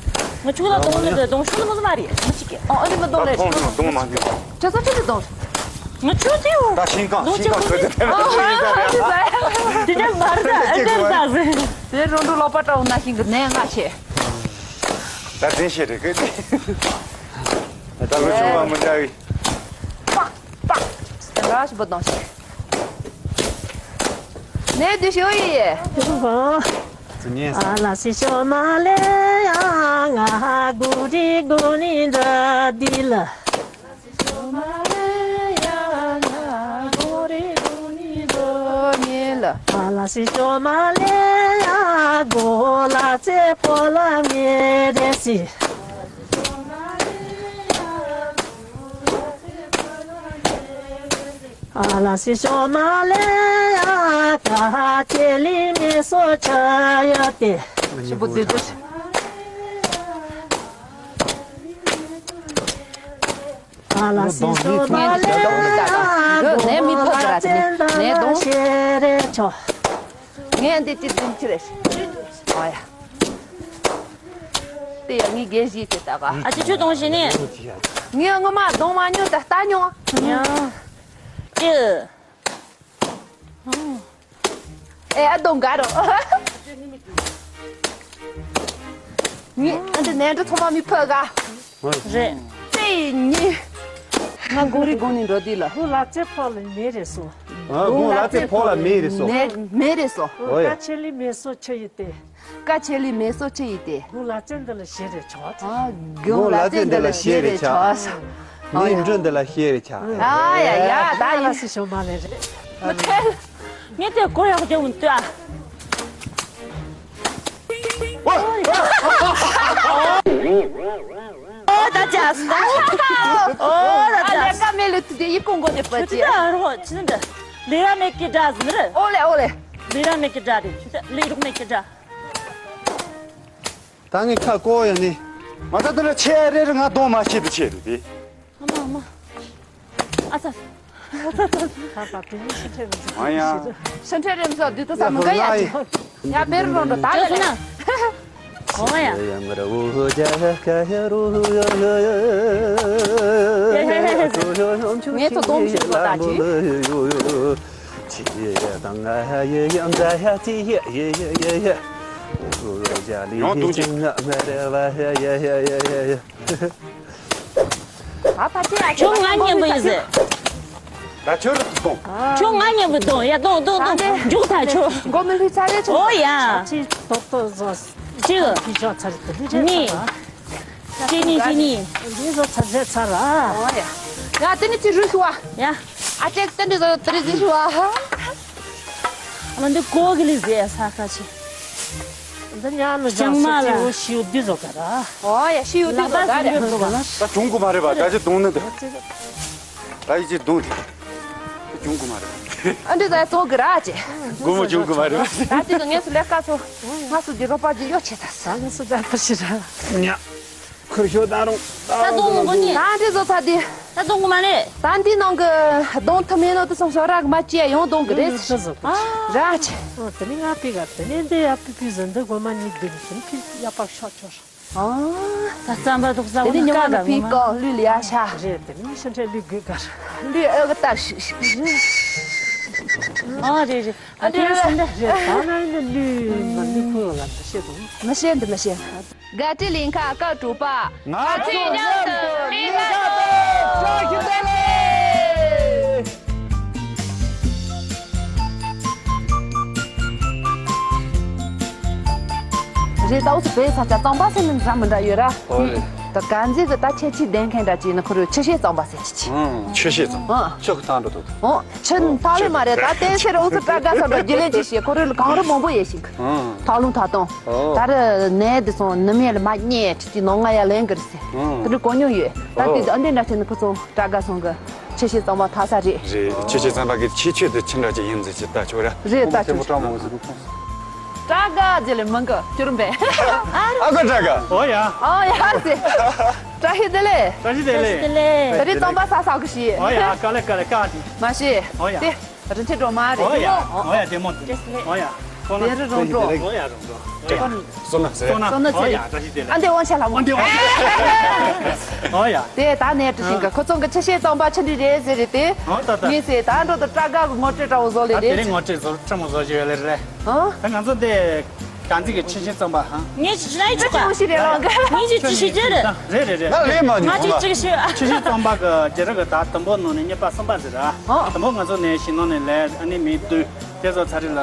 ང་ཆུ་ལ་དོང་ལ་དོང་ཤུ་ལ་མ་ཟ་མ་རེད་ང་ཞིག་གི་ཨོ་ཨ་ནི་མ་དོང་ལེ། དོང་ཉོ་དོང་མ་ཉོ། ཁྱེད་ཚོ་ཁྱེད་ཚོ་དོང་། ང་ཆུ་ཚིའུ། ད་ཤིང་ཀང་ཤིང་ཀང་ཁོས་དེ་ཕན་པ་ཨོ་ཨ་ནི་ཟ་ཡ། དེ་ནས་མར་ད་ཨ་ཅེ་ད་ཟེ། དེ་རོང་འབྲོག་ལོག་པ་ཀྲང་ན་ཤིང་གི་ནས་ང་ཆེ། ད་དེ་ཤེས་རེད་གི་དེ། ད་ལོ་ཆུང་བ་མི་འདྲ་བའི། པག་པག་དེ་འདྲ་ཞིག་པོ་གཏོང་ཞིག་ནས་དེ་ཤོ་ཡི། ཨ་ལ་སི་ཤོ་མ་ལེ་ཡ་ང་གུ་རི་གུ་ནི་འདྲ་དི་ལ། ཨ་ལ་སི་ཤོ་མ་ལེ་ཡ་གོ་ལ་ཚེ་ཕོ་ལ་མེ་རེ་སི། ཨ་ལ་སི་ཤོ་མ་ལེ་ཡ་ཀ་ཆེ་ལི་མེ་སོ་ཆ་ཡ་ཏེ། ཞིབ་པོ་དེ་དེ། ཨ་ལ་སི་ཤོ་མ་ལེ་ཡ་ནས་མི་ཕོ་ཙ་ར་ནས་དོང་ཤེ་རེ་ཆོ། ངས་འདི་ཅི་འཛིན་ཁྱི་རེད། ཨ་ཡ། དེ་ཡ་ངའི་རྒན་བཞི་དེ་ལྟ་ག་ཨ་ཅེ་ཁྱོད་དོང་ཤེ་ནས། ངས་ངོ་མ་དོང་མ་ཉོ་ད་ལྟ་ཉོ། ཡ། ཅི། ཨེ་ཨ་དོང་ག་རོ། ངས་ཨ་འདི་ནས་འདྲ་ཚང་མ་མི་ཕོ་ག་རེད། ཙེ་ཉི། ང་གུ་རི་གུ་ནི་འགྲོ་དུས་ལ། ཁོ་ལ་ཙེ་ཕོ་ལ་མེ་རེ་སོ། ཨ་ཁོ་ལ་ཙེ་ཕོ་ལ་མེ་རེ་སོ། མེ་མེ་རེ་སོ། ཨོ་ཡ། ཀ་ཆེ་ལི་མེ་སོ་ཆ་ཡི་ཏེ། ཀ་ཆེ་ལི་མེ་སོ་ཆ་ཡི་ཏེ། གུ་ལ་ཙེ་འདི་ལ་ཤེ་རེ་ཆོག་ཨ་གུ་ལ་ཙེ་འདི་ལ་ཤེ་རེ་ཆོག་ཨ་ཡ། འདྲ་འདི་ལ་ཤེ་རེ་ཆོག་ཨ་ཡ་ཡ་ད་ཡིན། ཨ་ལ་སི་ཤོ་མ་ལེ་རེད། མི་ཁྲེལ། ངས་དེ་གོ་ཡག་རྒྱག་མི་འདུག་ཨ། ཨོ་ད་ཅག་ཨོ་ད་ཅག་ལས་ཀ་མེད་ལུས་དེ་ཡི་ཀུན་གོ་དེ་པ་ཅི། ད་རོ་ཅི་འདྲ། ལས་ར་མེད་ཀི་འདྲ་ཟིན་རེད། ཨོ་ལེ་ཨོ་ལེ། ལས་ར་མེད་ཀི་འདྲ་རེད་ཅི་ད་ལས་རོགས་མེད་ཀི་འདྲ། ད་ངས་ཁ་བསྐོར་ཡ་ནི། ང་ད་དེ་ལ་ཆེ་རེ་རེ་ང་གདོང་མ་ཤེས་དུ་ཆེ་རེ་དེ། ཨ་མ་ཨ་མ། ཨ་ཙ། ཁ་པ་དེ་ནི་ཤི་ཁྲེ་རེ་ཟེར། ཨ་ཡ། ཤི་ཁྲེ་རེ་མི་ཟ་དུས་ད་ས་མི་འགའ་ཡ་ཅི། ཡ་བེར་རོང་འགྲོ་ད་ལ་ལ། གོ་ཡ། ངས་ཚོ་གདོང་ཤི་གོ་ད་ཅི། ཡོང་དུང་ཅིག་ཨ་ཕ་ཅི་ཡ་ཁྱོད་ང་མཉམ་པོ་ཡིན་ཟེར། ད་ཁྱོད་རུ་གཏོང་། ཁྱོད་ང་མཉམ་པོ་གཏོང་ཡ་གཏོང་གཏོང་གཏོང་མཇུག་ཐག་ཆོད། མགོ་མི་ལུས་ཚ་རེ་ཆོད། ཨོ་ཡ། ཅི་ཏོག་ཏོག་བཟོ། གཅིག་གཉིས། གཅིག་གཉིས་གཅིག་གཉིས། འདི་བཟོ་ཚར་རྗེས་ཚར་ར། ཨོ་ཡ། ཡ་དེ་ནི་ཅི་རུ་ཤུ་བ། ཡ། ཨ་ཅེག་ཏན་ཏན་ཟེར་ཏེ་རེ་ཟེར་ཞུ་བ། ཨ་མ་འདི་ཀོ་གི་ལི་ཟེར་ས་ཁ་ཆེ། འདི་ཉག་ནི་ཅང་མ་ལ། ཤིའུ་ཤིའུ་འདི་བཟོ་ག་ར། ཨོ་ཡ་ཤིའུ་འདི་བཟོ་ག་ར། ད་བྱུང་གི་མ་རེད་པ་ད་ཅི་གདོང་ནི་འདི། ད་ཡི་ཅི་གདོང་དེ། བྱུང་གི་མ་རེད་པ། ཨ་འདི་ད་བཟོ་གི་ར་ཅེ། དགོང་མོ་བྱུང་གི་མ་རེད་པ། ད་ཅི་གི་ངས་སུ་ལས་ཀ་ཚོ། ང་སུ་འདི་རོགས་པ་འདི་གཡོ་ཆེ་ད་ས། ང་སུ་ད་པ་ཤི་ར། ཉག་ཁུར་ཤོད་ད་རུང་། ད་གདོང་མོ་གོ་ནི། ད་འདི་བཟོ་ཚར་དེ། ད་གདོང་གོ་མ་ནི། ད་འདི་ནང་གི་གདོང་ཐུ་མེད་ནོ་དུ་སོང་ཤོ་ར་གི་མ་ཅི་ཡ་ཡོང་གདོང་གི་རེད། ཨ། ར་ཆེ། ཨོ་དེ་ནི་ང་པི་ག་དེ་ནི་འདི་ཡ་པི་པི་ཟིན་འདི་གོ་མ་ནི་འདི་ནི་ཤིན་པི་ཡ་པག་ཤོག་ཆོ་ཤོ། ཨ། ད་རྩམ་པ་དུག་ས་དེ་ནི་ཉི་མ་ནི་པི་ཀ་ལུས་ལ་ཡ་ཤ། རེད་དེ་ནི་ཤིན་ཁྲེ་ལུས་དགོས་ག་ར། ལུས་ཨེ་གི་ལྟ་ཤི་ཤི། ཨ་རེད་རེད། ཨ་དེ་ཡ་ཤིན་ད་རེད་ད་ན་ཡིན་ན་ལུས་མ་ལུས་ཁུ་ལ་ད་ཤེས་དུ། མ་ཤེས་འདི་མ་ཤེས། དགའ་སྤྲོའི་གླིང་ཁ་སྐབས་དྲུག་པ། ང་ཚོ་མཉམ་དུ་གླིང་ཁ་དུ་བཀྲ་ཤིས་བདེ་ལེགས། རེད་ད་འུ་ཚོ་བོད་ས་ཆ་གཙང་པ་ཟེར་ནི་འདྲ་མི་འདྲ་ཡོད་ར། ཨོ་རེད། ད་གང་ཟེར་གི་ད་ཁྱད་ཆོས་ལྡན་མཁན་འདྲ་ཅིག་ནི་ཁོ་རོ་ཆུ་ཤེལ་གཙང་པ་ཟེར་གྱི་ཆི། ཆུ་ཤེལ་གཙང་པ། ཨ། ཆུ་གི་ཐང་འགྲོ་འདུག་ཨོ། ཆུ་ཐག་ལེ་མ་རེད་ད་བསྟན་སེར་འུ་ཚོ་སྤྲ་དགའ་ས་འདྲ་རྒྱུ་ལས་ཅི་ཞེས་ཁོ་རོ་ལ་གང་རུ་མང་པོ་ཡེ་ཞིག་ཐག་ལུང་ཐག་སྟོང་། ཨོ། ད་རེ་ནས་དེ་སོང་ནི་མེད་ལ་མ་རྙེད་ཁྲི་ཏི་ནོ་ང་ཡ་ལེན་གི་རེད་ཟེར། ཨོ། དེ་འདྲ་གོ་མྱོང་ཡོད་ད། ཨོ། དེ་ཨ་འདྲེ་འདྲ་ཆེ་ནི་ཁོ་ཚོ་སྤྲ་དགའ་སོང་གི་ཆུ་ཤེལ་གཙང་པ་ཐག་ས་རེད། རེད་ཆུ་ཤེལ་གཙང་པ་གི་ཁྱད་ཆོས་དེ་ཆི་འདྲ་ཅིག་ཡིན་ཟེར་ཅི་ལྟ་ཆོག་ར། རེད་ལྟ་ཆོག་ཆོག་སྤྲ་དགའ་རྗེས་ལས་མང་གི་ཅུར་འབད། ཨ་ཁུ་སྤྲ་དགའ། ཨོ་ཡ། ཨོ་ཡ་ཟེར། བཀྲ་ཤིས་བདེ་ལེགས། བཀྲ་ཤིས་བདེ་ལེགས། བཀྲ་ཤིས་བདེ་ལེགས། ད་རེས་རྩམ་པ་ཟ་ཟ་གི་ཞིག་ཨོ་ཡ། དཀའ་ལས་དཀའ་ལས་བཀག་དེ། མ་ཤེས། ཨོ་ཡ། དེ་རིན་ཆེན་སྒྲོལ་མ་རེད། ཨོ་ཡ། ཨོ་ཡ། བདེ་མོ་དེ། ཨོ་ཡ། ཁོང་ལ། དེ་རུ་རོང་འབྲོག་ཨོ་ཡ། རོང་འབྲོག་ཨོ་ཡ། སོ་ན་ཟེར། སོ་ན། སོ་ན་ཨོ་ཡ། ཟེར། བཀྲ་ཤིས་བདེ་ལེགས། ཨ་འདི་དབང་ཆ་ལྷ་མོ། ཨ་འདི་དབང་ཆ། ཨོ་ཡ། དེ་ད་ནས་འབྲི་བཞིན་གི་ཁོ་ཚོ་གི་ཆུ་ཤེལ་རྩམ་པ་ཆུ་འདྲི་རེད་ཟེར་རེད་དེ། ཨོ་ད་ད། ངས་ཟེར་ད་འགྲོ་དུ་སྐྲ་དཀར་གི་ངོ་སྤྲོད་འདྲ་བོ་བཟོ་ལེ་ད་དེ་རེད། རིང་ངོ་སྤྲོད་བཟོ་སྤྲོད་མོ་བཟོ་བཞིན་ཡོད་ལེ་རེད། ཨོ། ད་ང་ཚོ་དེ། གངས་འཛིན་གྱི་ཆུ་ཤེལ་རྩམ་པ་ཧང་། ངས་ཅི་ཞིག་ལ་ཡིན་ཆོག་ག་ཅི་ཞིག་རེད་ལོ་ག་ངས་ཅི་ཅི་ཞིག་ཅི་རེད། རེད་རེད་རེད། ང་ལས་མ་ང་ཉོ་ཅི་ལ། ཅི་ཞིག་ཆུ་ཤེལ་རྩམ་པ་གི་རྒྱ་ར་གི་ད་དུམ་བུ་ནང་ནས་གཉིས་པ་གསུམ་པ་ཟེར་ར། ཨོ། དུམ་བུ་ང་ཚོ་ནས་ཞིང་ནང་ནས་ལས་ཨ་ནི་མི་བསྡུ། དེ་ཚོ་ཚ་རེ་ལ་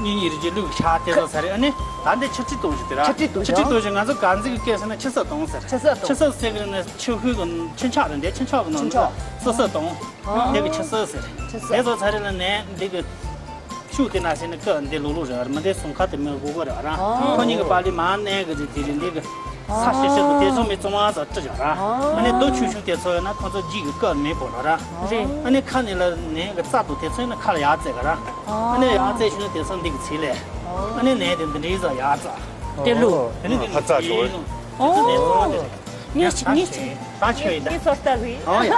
གཉིས་གཉིས་རེ་གཅིག་བླུགས་ཆག་དེ་ཚོ་ཚ་རེ་ཨ་ནི་ད་འདི་ཆུ་ཁྲི་གཏོང་ཞིག་དེ་ར། ཆུ་ཁྲི་གཏོང་ཆུ་ཁྲི་ཞིག་གཏོང་ཞིག་ང་ཚོ་གངས་འཛིན་གྱི་སྐད་ཟེར་ན་ཆུ་སྲིབ་གཏོང་ཟེར། ཆུ་སྲིབ་གཏོང་། ཆུ་སྲིབ་ཟེར་གི་ནི་ཆུ་ཤུལ་གི་ཆུ་འཁྱག་རེད་འདི་ཆུ་འཁྱག་གི་ནང་ཆུ་འཁྱག་སྲིབ་སྲིབ་གཏོང་། ཨོ། དེ་གི་ཆུ་སྲིབ་ཟེར། ཆུ་སྲིབ། དེ་ཚོ་ཚ་རེ་ལ་ནས་འདི་གི་ཤུགས་དེ་ན་ཟེར་ན་ཀ་འདི་ལུག་ལུག་རེད་བར་མི་འདི་སུམ་ཁ་དེ་མི་དགོས་གོ་རེད་བ་རང་། ཨོ། ཁོ་གཉིས་ཀྱི་པཱ་ལི་མ་གནས་གི་རེད་དེ་རེད་འདི་གི་ས་ཤེ་ཤེ་གི་དེ་ཚོ་མི་ཙུམ་བ་ཙམ་བཀྲི་བྱ་ར། ཨོ། ཨ་ནི་རྡོ་ཆུང་ཆུང་དེ་ཚོ་ཡོད་ན་ཁོ་ཚོ་རྒྱུད་ཀྱི་ཀ་མི་བོར་ར། རེད། ཨ་ནི་ཁ་ནས་ལ་ནས་གི་རྩ་དུ་དེ་ཚོ་ཡོད་ན་ཁ་ལ་ཡར་བཙལ་ག་ར། ཨོ། ཨ་ནི་ཡར་བཙལ་ཤུལ་ན་དེ་ཚོ་འདི་གི་ཚིག་ལས། ཨོ། ཨ་ནི་ནས་དེ་འདི་འདྲའི་ས་ཡར་བཙལ། དེ་ལུག་དེ་ནི་འདི་ཨོ། ཧ་ཙ་ཆོག་གི་ཨོ། ངས་ཅི་ངས་ཅི། ད་ཆོས་ཡིན་ད། ངས་ཚོར་ལྟ་བུའི། ཨོ་ཡ།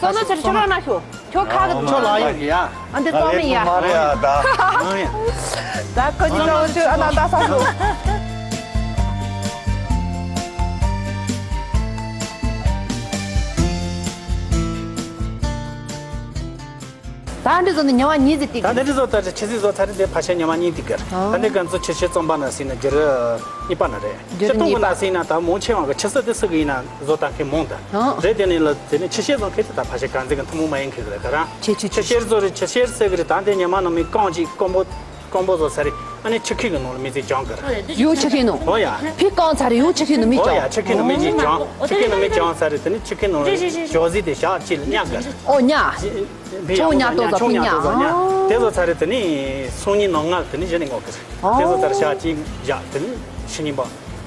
སོ་ནོ་ཚེ་རིང་ཁྱོད་རང་ན་ཤོག་ཁྱོད་ཁ་གི་ཁྱོད་ལ་ཡོང་གི་ཡ། ཨ་འདི་ཙོག་མི་ཡ། མ་རེད་ཡ་ད། ཨོ་ཡ། ད་ཁོ་གཉིས་ཀ་ཆོས་ཨ་ན་ད་ས་ཤོག་ད་འདི་ཚོ་ནི་ཉི་མ་གཉིས་ཙམ་ཏིག་ད་འདི་ཚོ་ད་ཆུ་ཚོད་བཟོ་ཚར་དེ་ཕ་ཤ་ཉི་མ་གཉིས་ཏིག་གར། ཨོ། ད་འདི་ག་ཚོ་ཆུ་ཤེལ་རྩམ་པ་ན་སྲིད་ན་འགྱུར་གཉིས་པ་ན་རེད། རྒྱུ་ཆུ་གཏོང་གི་གཉིས་པ། ན་སྲིད་ན་ད་མོ་ཆེ་བ་གི་ཆུ་སྲིབ་དེ་སྲིབ་གི་ཡིན་ན་བཟོ་ད་མཁན་མོང་ད། ཨོ། རེད་དེ་ནི་ལ་དེ་ནི་ཆུ་ཤེལ་བཟོ་མཁན་དེ་ད་ཕ་ཤ་ག་འཛིན་གི་ཐུན་མོང་མ་ཡིན་མཁན་གི་རེད་ད་ར། ཆེ་ཆེ་ཆེ། ཆུ་ཤེལ་བཟོ་རེད་ཆུ་ཤེལ་སྲིབ་གི་རེད། ད་འདི་ཉི་མ་ནང་མི་རྐང་གཅིག་རྐང་པོ་རྐང་པོ་བཟོ་ས་རེད། ཨ་ནི་ཆུ་ཁྱི་གི་ནང་ལ་མི་ཚེ་སྦྱང་གི་རེད། ཡུ་ཆུ་ཁྱི་ནང་། ཨོ་ཡ། ཕི་རྐང་ཚ་རེད་ཡུ་ཆུ་ཁྱི་ནང་མི་ཨོ་ཡ་སྦྱང་། ཆུ་ཁྱི་ནང་མི་ཚེ་སྦྱང་། ཆུ་ཁྱི་ནང་མི་སྦྱང་ས་རེད་དེ་ནི་ཆུ་ཁྱི་ནང་ལ་ཞོ་ཟི་དེ་ཞག་གཅིག་ལ་ཉག་གི་རེད། ཨོ་ཉག་ཕི་ཡང་ཉག་ཏོ་ཟ་ཕི་ཉག་ཏོ་ཟ་ཉག་ཨོ། དེ་ཚོ་ཚ་རེད་དེ་ནི་སང་ཉིན་ནང་ང་དེ་ནི་གཞི་ནས་ངོ་གི་རེད། དེ་ཚོ་ཚ་རེད་ཞག་གཅིག་བཞག་དེ་ནི་ཕྱི་ཉིན་པ་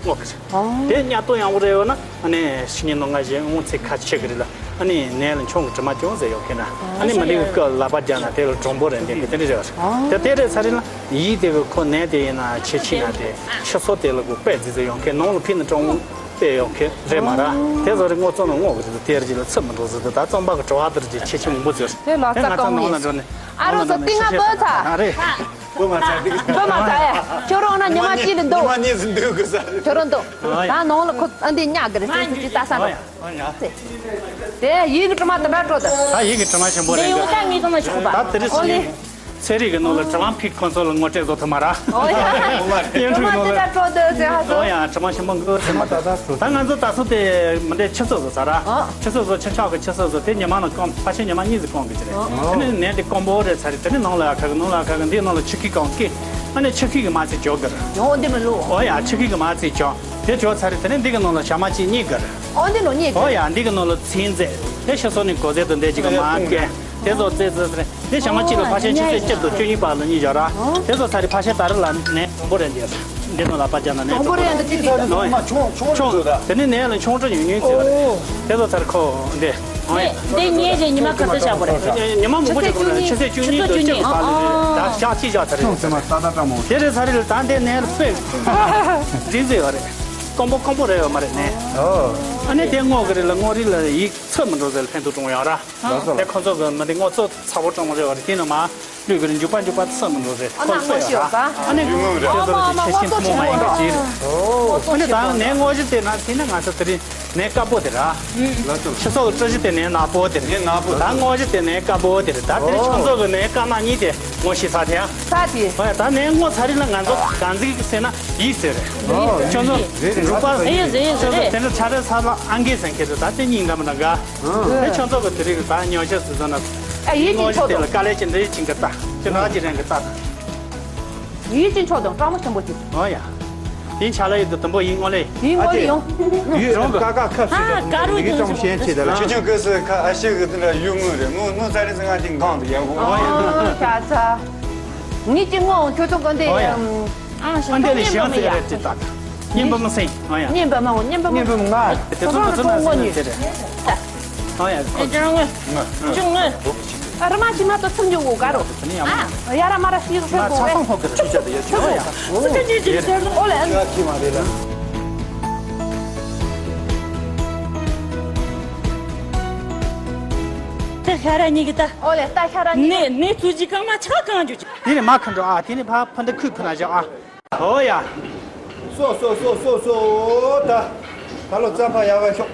ངོ་གི་རེད། ཨོ། དེ་ཉག་ཏོ་ཡང་བོ་རེད་ཡོད་ན་ཨ་ནི་ཕྱི་ཉིན་ནང་ང་གཞི་འོང་ཚེ་ཁ་ཆེ་གི་རེད་ལ་ཨ་ནི་ནས་ལ་མཆོང་གི་དྲི་མ་ཅུང་ཟད་ཡོད་མཁན་ན་ཨ་ནི་མི་ལི་གི་ལག་པ་རྒྱག་ན་དེ་ལ་གྲུང་པོ་རེད་འདི་གི་དེ་འདྲ་རེད་བ་རེད། དེ་དེ་རེད་ཚ་རེད་ལ་ཡིད་དེ་གི་ཁོ་ནས་དེ་ཡིན་ན་ཆེ་ཆེ་ན་དེ་ཕྱི་སོ་དེ་ལ་གོ་པད་རྫི་རྫི་ཡོང་མཁན་ནང་ལ་ཕི་ན་གྲུང་པད་ཡོང་མཁན་རེད་མ་ར། དེ་ཚོ་རེད་ངོ་ཚོ་ན་ངོ་གི་རེད་དེ་རྗེས་ལ་ཚིག་མི་འགྲོ་ཟེར་དུ་ད་རྩོམ་པ་གི་བྲོ་བ་དེར་རྗེས་ཆེ་ཆེ་མང་པོ་ཟེར་དེ་ལ་རྩ་ང་ཚོ་ནང་ལ་འགྲོ་ནས་ཨ་རོ་ཟ་ཏི་ང་བོད་ཚ་ཨ་རེད། བུ་མ་ཚ་དེ། བུ་མ་ཚ་ཡ། ཁྱོད་རང་ན་ཉི་མ་གཅིག་ལ་འདུག་ཉི་མ་གཉིས་སུ་འདུག་གི་ས་རེད། ཁྱོད་རང་འདུག་ཨ་ཡ། ད་ནང་ལ་ཁོ་ཨ་འདི་ཉག་གི་རེད་ཅེས་ཅི་ལྟ་ས་འདུག་ཨ་ཡ། དེ་ཡིད་ཀྱི་དྲི་མ་དེ་འདྲ་སྤྲོ་དེ། ད་ཡིད་ཀྱི་དྲི་མ་ཞིམ་པོ་རེད་འདུག་ད་དེ་རིང་ཚན་རིག་གི་ནང་ལ་དྲི་མ་ཕིག་ཁོང་ཚོ་ལ་ངོ་སྤྲོད་བཟོ་ཐུབ་མ་ར། ཨོ་ཡ། ཡིན་དྲི་མ་དེ་འདྲ་སྤྲོ་དེ་ཟེར་ཧ་སོ། ཨོ་ཡ་དྲི་མ་ཞིམ་པོ་འགོ་ཟེར་མ་ད་ད་སུ། ད་ང་ཚོ་ད་སུ་དེ་མི་འདྲའི་ཆུ་ཚོད་བཟོ་ས་ར། ཆུ་ཚོད་བཟོ་ཆུ་ཆག་གི་ཆུ་ཚོད་བཟོ་དེ་ཉི་མ་ལ་སྐོམ་ཕ་ཤེ་ཉི་མ་གཉིས་ཟིག་སྐོམ་གི་ཅི་རེད། དེ་ནས་ནས་དེ་སྐོམ་པོ་རེད་ཚ་རེད་དེ་ནས་ནང་ལ་ཡ་ཁ་གི་ནང་ལ་ཡ་ཁ་གི་འདིའི་ནང་ལ་ཆུ་ཁྱི་སྐོམ་སྐེ། ཨ་ནི་ཆུ་ཁྱི་གི་མ་ཚིག་འཇོག་གི་རེད། ཨོ་འདི་མི་ལོ། ཨོ་ཡ་ཆུ་ཁྱི་གི་མ་ཚིག་འཇོག་དེ་འཇོག་ཚ་རེད་དེ་ནས་འདི་གི་ནང་ལ་ཞག་མ་གཅིག་གཉིས་གི་རེད། ཨོ་འདི་ནོ་གཉིས་གི་ཨོ་ཡ་འདི་གི་ནང་ལ་ཚིག་མཛད་དེ་ཤི་སོ་ནི་གོ་ཟེ་དུ་འདས་ཅིག་གི་མ་སྐེ་དེ་ཚོ་རྩེ་རྩེ་རེད། དེ་ཞག་མ་གཅིག་ལ་ཕ་ཤན་ཆུ་ཚོད་བཅུ་དང་བཅུ་གཉིས་བར་ལ་གཉིས་བཞག་ར། དེ་ཚོ་ཚ་རེད་ཕ་ཤན་ད་རེ་ལ་ནས་དང་པོ་རེད་འདི། འདི་ནང་ལ་པ་ཅག་ན་ནས་དང་པོ་རེད་འདི་ཅི་ཅི་ནོ་ཡ། ཆུང་ཆུང་ཆུང་ཆུང་ཆུང་ད། དེ་ནས་ནས་ལ་ཆུང་ཆུང་ཉུང་ཉུང་ཟེར་བ་རེད། དེ་ཚོ་ཚ་རེད་ཁོ་འདི། འདི་ཉལ་རྗེས་ཉི་མ་ག་ཚོད་བཞག་པ་རེད། ཉི་མ་མང་པོ་བཞག་པ་རེད་ཆུ་ཚོད་བཅུ་གཉིས་དང་བཅུ་གཅིག་བར་ལ་རེད་ད་ཞག་གཅིག་བཞག་ཚ་རེད། ཆུང་ཟེར་མ་ས་ད་སྤྲང་མོ། དེ་རེད་ཚ་རེད་ད་འདི་ནས་ལ་དཔེ། འདི་ཟེར་བ་རེད། སྐམ་པོ་སྐམ་པོ་རེད་ཡོད་མ་རེད་ནས། ཨ་ནི་དེ་སྔོ་གི་རེད་ལ་སྔོ་རིལ་ལ་ཡིག་ཚོད་མི་འགྲོ་ཟེར་ལ་ཕན་ཐོགས་གྲོང་ཡོད་ར། དེ་ཁོ་ཚོ་གི་མི་དེ་ངོ་ཚོ་ཚ་བོ་གྲོང་རེད་བ་རེད་དེ་ནི་མ་ལུས་གི་རེད་འཇུག་པ་འཇུག་པ་ཚོད་མི་འགྲོ་རེད་ཨ་ཁོ་ན་ཚོད་ངོ་ཤེས་ཡོད་ཡོད་ས། ཨ་ནི་ཡུལ་ངོ་རེད། ཁྱེད་ཚོ་ལ་ཆེ་ཆེ་ཐུན་མོང་མ་ཡིན་པ་ཅིག་རེད། ཨ་ནི་ད་ནས་ངོ་ཤེས་དེ་ན་དེ་ནི་ང་ཚོ་དེ་རིང་ནས་དཀར་པོ་དེ་ར། ཕྱི་སོགས་བཀྲ་ཤིས་དེ་ནས་ནག་པོ་དེ་རེད། ནས་ནག་པོ་ད་ངོ་ཤེས་དེ་ནས་དཀར་པོ་དེ་རེད་ད་དེ་ནི་ཁྱོད་ཚོ་གི་ནས་དཀར་ནག་གཉིས་དེ་ངོ་ཤེས་ས་དེ་ཡང་། ས་དེ། ཨ་ད་ནས་ངོ་ཚ་རིང་ལ་ང་ཚོ་གང་ཟིག་ཟེར་ན་ཡིད་ཟེར་རེད། ཁྱོད་ཚོ་རེད་རེད་འབྲུག་པ་ཡིད་ཟེར་ཡིད་ཟེར་ཁྱོད་ཚོ་རེད། དེ་འདྲ་ཆ་རེ་ས་ལ་ཨང་ཀི་ཟེར་མཁན་དེ་ད་དེ་གཉིས་འདྲ་མི་འདྲ་འགའ། དེ་ཁྱོད་ཚོ་གི་དེ་རིགས་ད་ཉོ་ཆ་སུ་ཚོ་ན། ཨ་ཡིད་ཀྱི་ཕྱོགས་དེ་ལ་དཀའ་ལས་ཀྱི་འདྲེ་ཡིད་ཀྱི་ཀི་ཏ། ཁྱོད་རང་གི་རང་གི་ཏ། ཡིད་ཀྱི་ཕྱོགས་དང་སྤྲང་མོ་ཆེན་པོ་ཅིག་ཨོ་ཡ། དེ་ཆ་ལ་ཡོད་དུ་དུམ་བུ་ཡིད་ངོ་ལེ། ཡིད་ངོ་ལེ་ཡོང་། ཡིད་རང་གི་ཀ་ཀ་ཁབ་ཞིག་ཨ་དང་ཀ་རུ་ཡིད་ཀྲང་ཡོང་ཞེན་ཆེ་དེ་ལ། ཁྱོད་ཁྱོད་ཀི་སི་ཁ་ཨ་ཤི་གི་དེ་འདྲ་ཡུལ་དངོས་རེད་དངོས་དངོས་ཚ་རེ་ཚ་ང་ཅིག་འགང་དུ་ཡག་གོ་ཨོ་ཡ། ཤ་ཚ། ངེད་ཀྱི་ངོ་ཁྱོད་ཚོ་གོ་འདི་ཨོ་ཡ། ཡང་། ཨ་འདི་ལས་གཞན་ཟེར་རེད་ཅེས་བཏགས། གཉེན་པ་མི་སེང་ཨ་ཡ། གཉེན་པ་མ་འོ་གཉེན་པ་མ་འོ། གཉེན་པ་མ་ང་། དེ་ཚོ་ཚོ་ཚོ་ན་ཟེར་ཟེར་རེད། ཨ་ཡ། ཨེ་ཅང་ངོ་། ཅང་ངོ་། ཨ་ར་མ་ཅི་མ་ཏོ་ཚུར་འཇུག་གོ་ག་རོ། དེ་ནི་ཡང་མ། ཨ་ཡ་ར་མ་ར་ཤི་ཤི་གོ་ང་ས་སང་ཕོག་གི་རེད་ཅག་དེ་ཡ་ཅི་ཨ་ཡ། ཨོ་ལེ་ཨ་ནི། ང་ཁྱི་མ་རེད་ལ། ཤ་ར་གཉིས་ཀྱི་ད། ཨོ་ལེ་ད་ཤ་ར་གཉིས་ནས་ནས་ཚུར་གྱི་རྐང་མ་ཆག་གང་རྒྱུ། དེ་ནས་མ་ཁུར་འགྲོ་ཨ། དེ་ནས་ཕ་ཕ་འདི་ཁུར་ཕུ་ན་བཞག་ཨ། ཨོ་ཡ། སོ་སོ་སོ་སོ་སོ་ད། ད་ལོ་རྩམ་པ་ཡག་ག་ཤོག་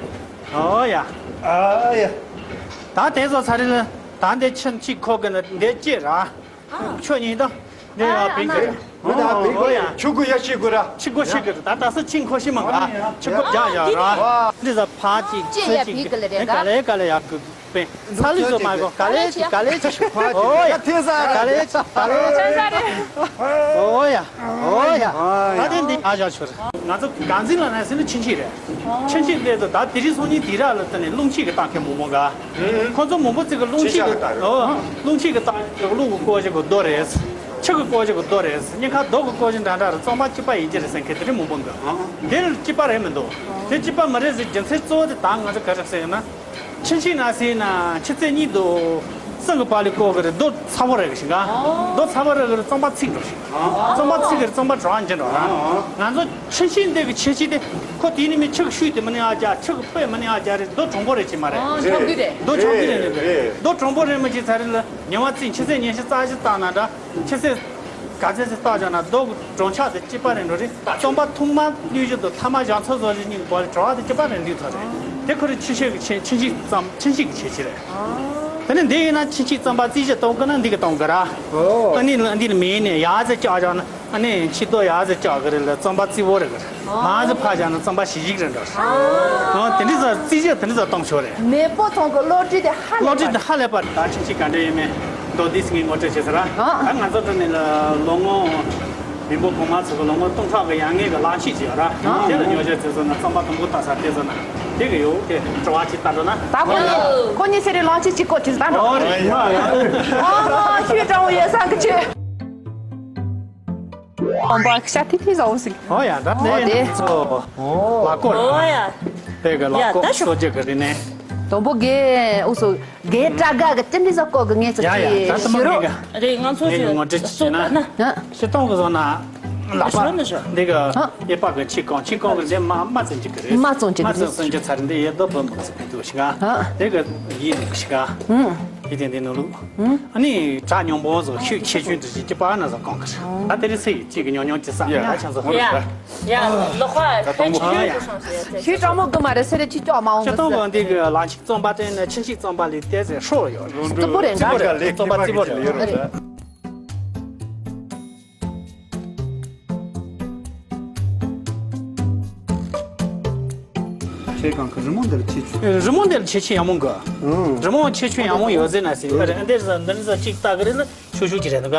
ཨོ་ཡ། ཨ་ཡ། ད་དེ་ཚོ་ཚ་རེ་ལ་ད་འདི་ཕྱིན་ཅི་ཁོ་གི་ནི་འདི་ཅི་ར། ཁྱོད་གཉིས་དང་། འདི་ཡ་བིག་གི་རེད། ཨོ་ཡ། ཆུ་གུ་ཡ་ཤི་གུ་ར། ཆུ་གུ་ཤི་གུ་ར། ད་ད་སུ་ཆིང་ཁོ་ཤི་མང་ག་ཆུ་གུ་རྒྱ་ཡ་ར། འདི་ཟ་ཕ་ཅིག་ཅི་ཡ་ཚེ་ཅིག་བིག་གི་ལ་རེད་ག་ལེ་ག་ལེ་ཡ་གུ་པེ། ཚ་ལུ་ཟོ་མ་གོ་ག་ལེ་ཅི་ག་ལེ་ཅི་ཤི། ཨོ་ཡ། ཐེ་ས་ག་ལེ་ཅི་ག་ལེ་ཅི། ཨོ་ཡ། ཨོ་ཡ། ད་དེ་འདི་ཨ་ཞག་ཆུ་ར། ང་ཚོ་གངས་འཛིན་ལ་ན་ཟེར་ན་ཆིན་ཆིན་རེད། ཆིན་ཆིན་འདི་ཚོ་ད་དེ་རིང་སང་ཉིན་དེ་ར་ལ་ད་ནས་རླུང་ཆེ་གི་བཏང་མཁན་མང་པོ་ག་ཁོ་ཚོ་མང་པོ་ཅིག་གི་རླུང་ཆེ་གི་ཆེ་ཤ་གི་ད་རེད། ཨོ། རླུང་ཆེ་གི་བཏང་རླུང་གི་སྐོར་ཞིག་གི་རྡོ་རེད། ཆུ་གི་སྐོར་ཞིག་གི་རྡོ་རེད། ཉེན་ཁ་རྡོ་གི་སྐོར་ཞིག་འདྲ་འདྲ་རེད། རྩམ་པ་གཅིག་པ་ཡིན་གྱི་རེད་ཟེར་མཁན་དེ་རིང་མང་པོ་འདུག་འདིར་གཅིག་པ་རེད་མི་འདུག་དེ་གཅིག་པ་མི་རེད་ཟེར་རྒྱུ་མཚན་གཙོ་བོ་དེ་ད་ང་ཚོ་ག་རེ་ཟེར་ན། ཆིན་ཆིན་ན་ཟེར་ན་ཆུ་ཚོད་གཉིས་འདུག་སང་གི་པ་ལི་ཀོ་གི་རེད། རྡོ་ཚ་བོ་རེད་གི་ཞིང་ག་རྡོ་ཚ་བོ་རེད་གི་རེད། རྩམ་པ་ཚིག་འགྲོ་ཞིང་། རྩམ་པ་ཚིག་གི་རེད། རྩམ་པ་གྲང་འགྱིན་འགྲོ་ར། ང་ཚོ་ཆིན་ཆིན་འདི་གི་ཆེ་ཆེ་དེ་ཁོ་དེ་ནི་མི་ཆུ་གི་ཤུལ་དེ་མི་ནི་ཨ་ཅག་ཆུ་གི་པེ་མི་ནི་ཨ་ཅག་རེད། རྡོ་གྲང་པོ་རེད་ཅེས་མ་རེད། ཨ་ཆག་གི་རེད། རྡོ་ཆག་གི་རེད་རེད། རྡོ་གྲང་པོ་རེད་མི་ཅེས་ཚ་རེད་ལ་ཉི་མ་རྩིས་ཆུ་ཚོད་ཉི་ཤུ་རྩ་བཞི་བཏང་ན་འདྲ་ཆུ་ཚོད་ག་ཚོད་ཅིག་བཏང་བཞག་ན་རྡོ་གི་གྲང་ཆག་དེ་གཅིག་པ་རེད་འགྲོ་རེད། རྩམ་པ་ཐུང་མ་བསླུས་བཞིན་དུ་ཐ་མ་བཞག་ཚོད་བཟོ་བཞིན་གཉིས་པོ་གྲང་བ་དེ་གཅིག་པ་རེད་འདུས་ཐོག་རེད། དེ་ཁོ་རེ་ཆུ་ཤེལ་གི་ཆེ་ཆུ་ཤིག་ཙམ་ཆུ་ཤིག་གི་ཆེ་ཆེ་རེད། དེ་ནས་འདི་ཡིན་ན་ཆུ་ཤིག་རྩམ་པ་རྩིས་བཞག་གཏོང་གི་ན་འདི་གི་གཏོང་གི་ར། ཨ་ནི་འདི་ལ་མེད་ནས་ཡག་ཟེར་བཅག་བཞག་ན་ཨ་ནི་ཆུ་རྡོ་ཡག་ཟེར་བཅག་གི་རེད་ལ་རྩམ་པ་རྩི་བོ་རེད་གི་ར། མང་ཟེར་ཕ་བཞག་ན་རྩམ་པ་ཞི་ཞིག་རེད་འགྲོ། ཨ་དེ་འདྲ་ཟ་རྩིས་བཞག་དེ་འདྲ་ཟ་གཏོང་ཆོག་རེད། མེས་པོ་ཚང་གི་བློ་གྲོས་དེ་ཧ་ལས་པ་བློ་གྲོས་དེ་ཧ་ལས་པ་རེད། ད་ཆུ་ཤིག་ག་འདྲ་ཡིན་མིན་མདོར་བསྡུས་ངས་ངོ་སྤྲོད་བྱེད་ཟེར་ར། ཨ་ད་ང་ཚོ་འདི་ནས་ལ་ལོ་ངོ་མི་འབོར་གོང་མ་ཚོ་གི་ལོ་ངོ་སྟོང་ཕྲག་གི་ཡར་སྔོན་གྱི་གླང་ཆེན་ཅིག་ཡོད་ར། དེ་ལ་ཉོ་ཆ་བཙལ་སོང་ན་རྩམ་པ་དུམ་བུ་བཏགས་ས་བལྟས་སོང་ན་དེ་གི་ཡོད་དེ་བྲོ་བ་ཅིག་བཏགས་འགྲོ་ན། ད་ཁོ་གཉིས་ཁོ་གཉིས་ཟེར་རེ་གླང་ཆེན་ཅིག་བཀོད་དེ་ད་འགྲོ། ཨོ་རེད་མ་ཡ། ཨོ་ཤུལ་གྲང་བོ་ཡོད་ས་གི་ཆེ། ཨོ་འབའ་ཤ་ཐིག་ཐིག་ཟ་འོ་ཟིག་ཨོ་ཡ་ད་ཨོ་དེ་དེ་ཚོ་ལ་ཀོ་ར། ཨོ་ཡ། དེ་གི་ལ་ཀོ་ཡ་ད་ཤོག་གསོ་རྒྱུ་གི་རིག་གནས། དང་པོ་གི་འུ་ཚོ། རྒན་བཀྲ་དགའ་གི་ཅི་འདྲ་ཟ་ཀོ་གི་ངས་ཚོ་ཡ་ཡ་ཅི་ད་ཐུ་ཞུ་མོ་རོགས། རྒན་ག་རེད་ང་ཚོ་ངས་ཀྱི་ངོ་སྤྲོད་ཅིག་བྱས་ན། ན། སྤྱིར་བཏང་གི་བཟོ་ན། ལག་པ། ཞོ་ན་ཞོ། འདི་གི་ཧ། གཡས་པ་གི་ཆིག་རྐང་ཆིག་རྐང་གི་འདི་མ་མ་བཙན་གྱི་གི་རེད། མ་བཙན་གྱི་གི་མ་རེད། བཙན་གྱི་ཚར་འདི་ཡེ་རྡོ་བུ་མོ་ཚོ་གི་འདུག་ཤི་ག་ཧ། འདི་གི་ཡིན་འདུག་ཤི་ག་ཧུམ། ཡིན་དེ་འདི་ནོ་ལུག་ཧུམ། ཨ་ནི་བྲག་ཉུང་པོ་བཟོ་ཤུགས་ཆེ་ཆུང་དུ་ཞིག་གི་པ་ན་བཟོ་གང་གི་རེད། ད་དེ་རིང་ཚེ་ཡི་གཅིག་གི་ཉུང་ཉུང་གི་ས་ཡ་ཡ་ཆང་བཟོ་ཧུར་ཡ། གི་ཡ་ལོ་ཁ་ད་དང་པོ་ཆེ་ཡ་ཆུང་ཡ། སོང་ཟེར་ཡ་ཆེ་ཆུང་། ཞུས་གྲོགས་མོ་གི་མ་རེད་ཟེར་རེ་ཆུ་ལྕོག་མ་འོང་གི་ཟེར། ཁྱེད་རྟོགས་པ་འདི་གི་ལ་ཆིག་རྩོམ་པ་དེ་ནི་ཆིན་ཆིག་རྩོམ་པ་ལས་ཏེ་ཟེར་ཧྲོ་ཡོད་རེད། རྩི་པོ་རེད་འདྲ། རྩི་པོ་རེད་འདྲ། རྩོམ་པ་རྩི་པོ་རེད། རེད། ཁྱེད་གང་གི་རི་མོ་འདིར་ཆེ་ཆུང་། རི་མོ་འདིར་ཆེ་ཆུང་ཡང་མོ་གི་ཨང་། རི་མོ་ཆེ་ཆུང་ཡང་མོ་ཡོད་ཟེར་ན་ཟེར་གི་རེད། འདིར་ཟ་འདིར་ཟ་གཅིག་ལྟ་གི་རེད་ལ། ཤུ་ཤུ་ཅིག་རེད་འདུག་ག་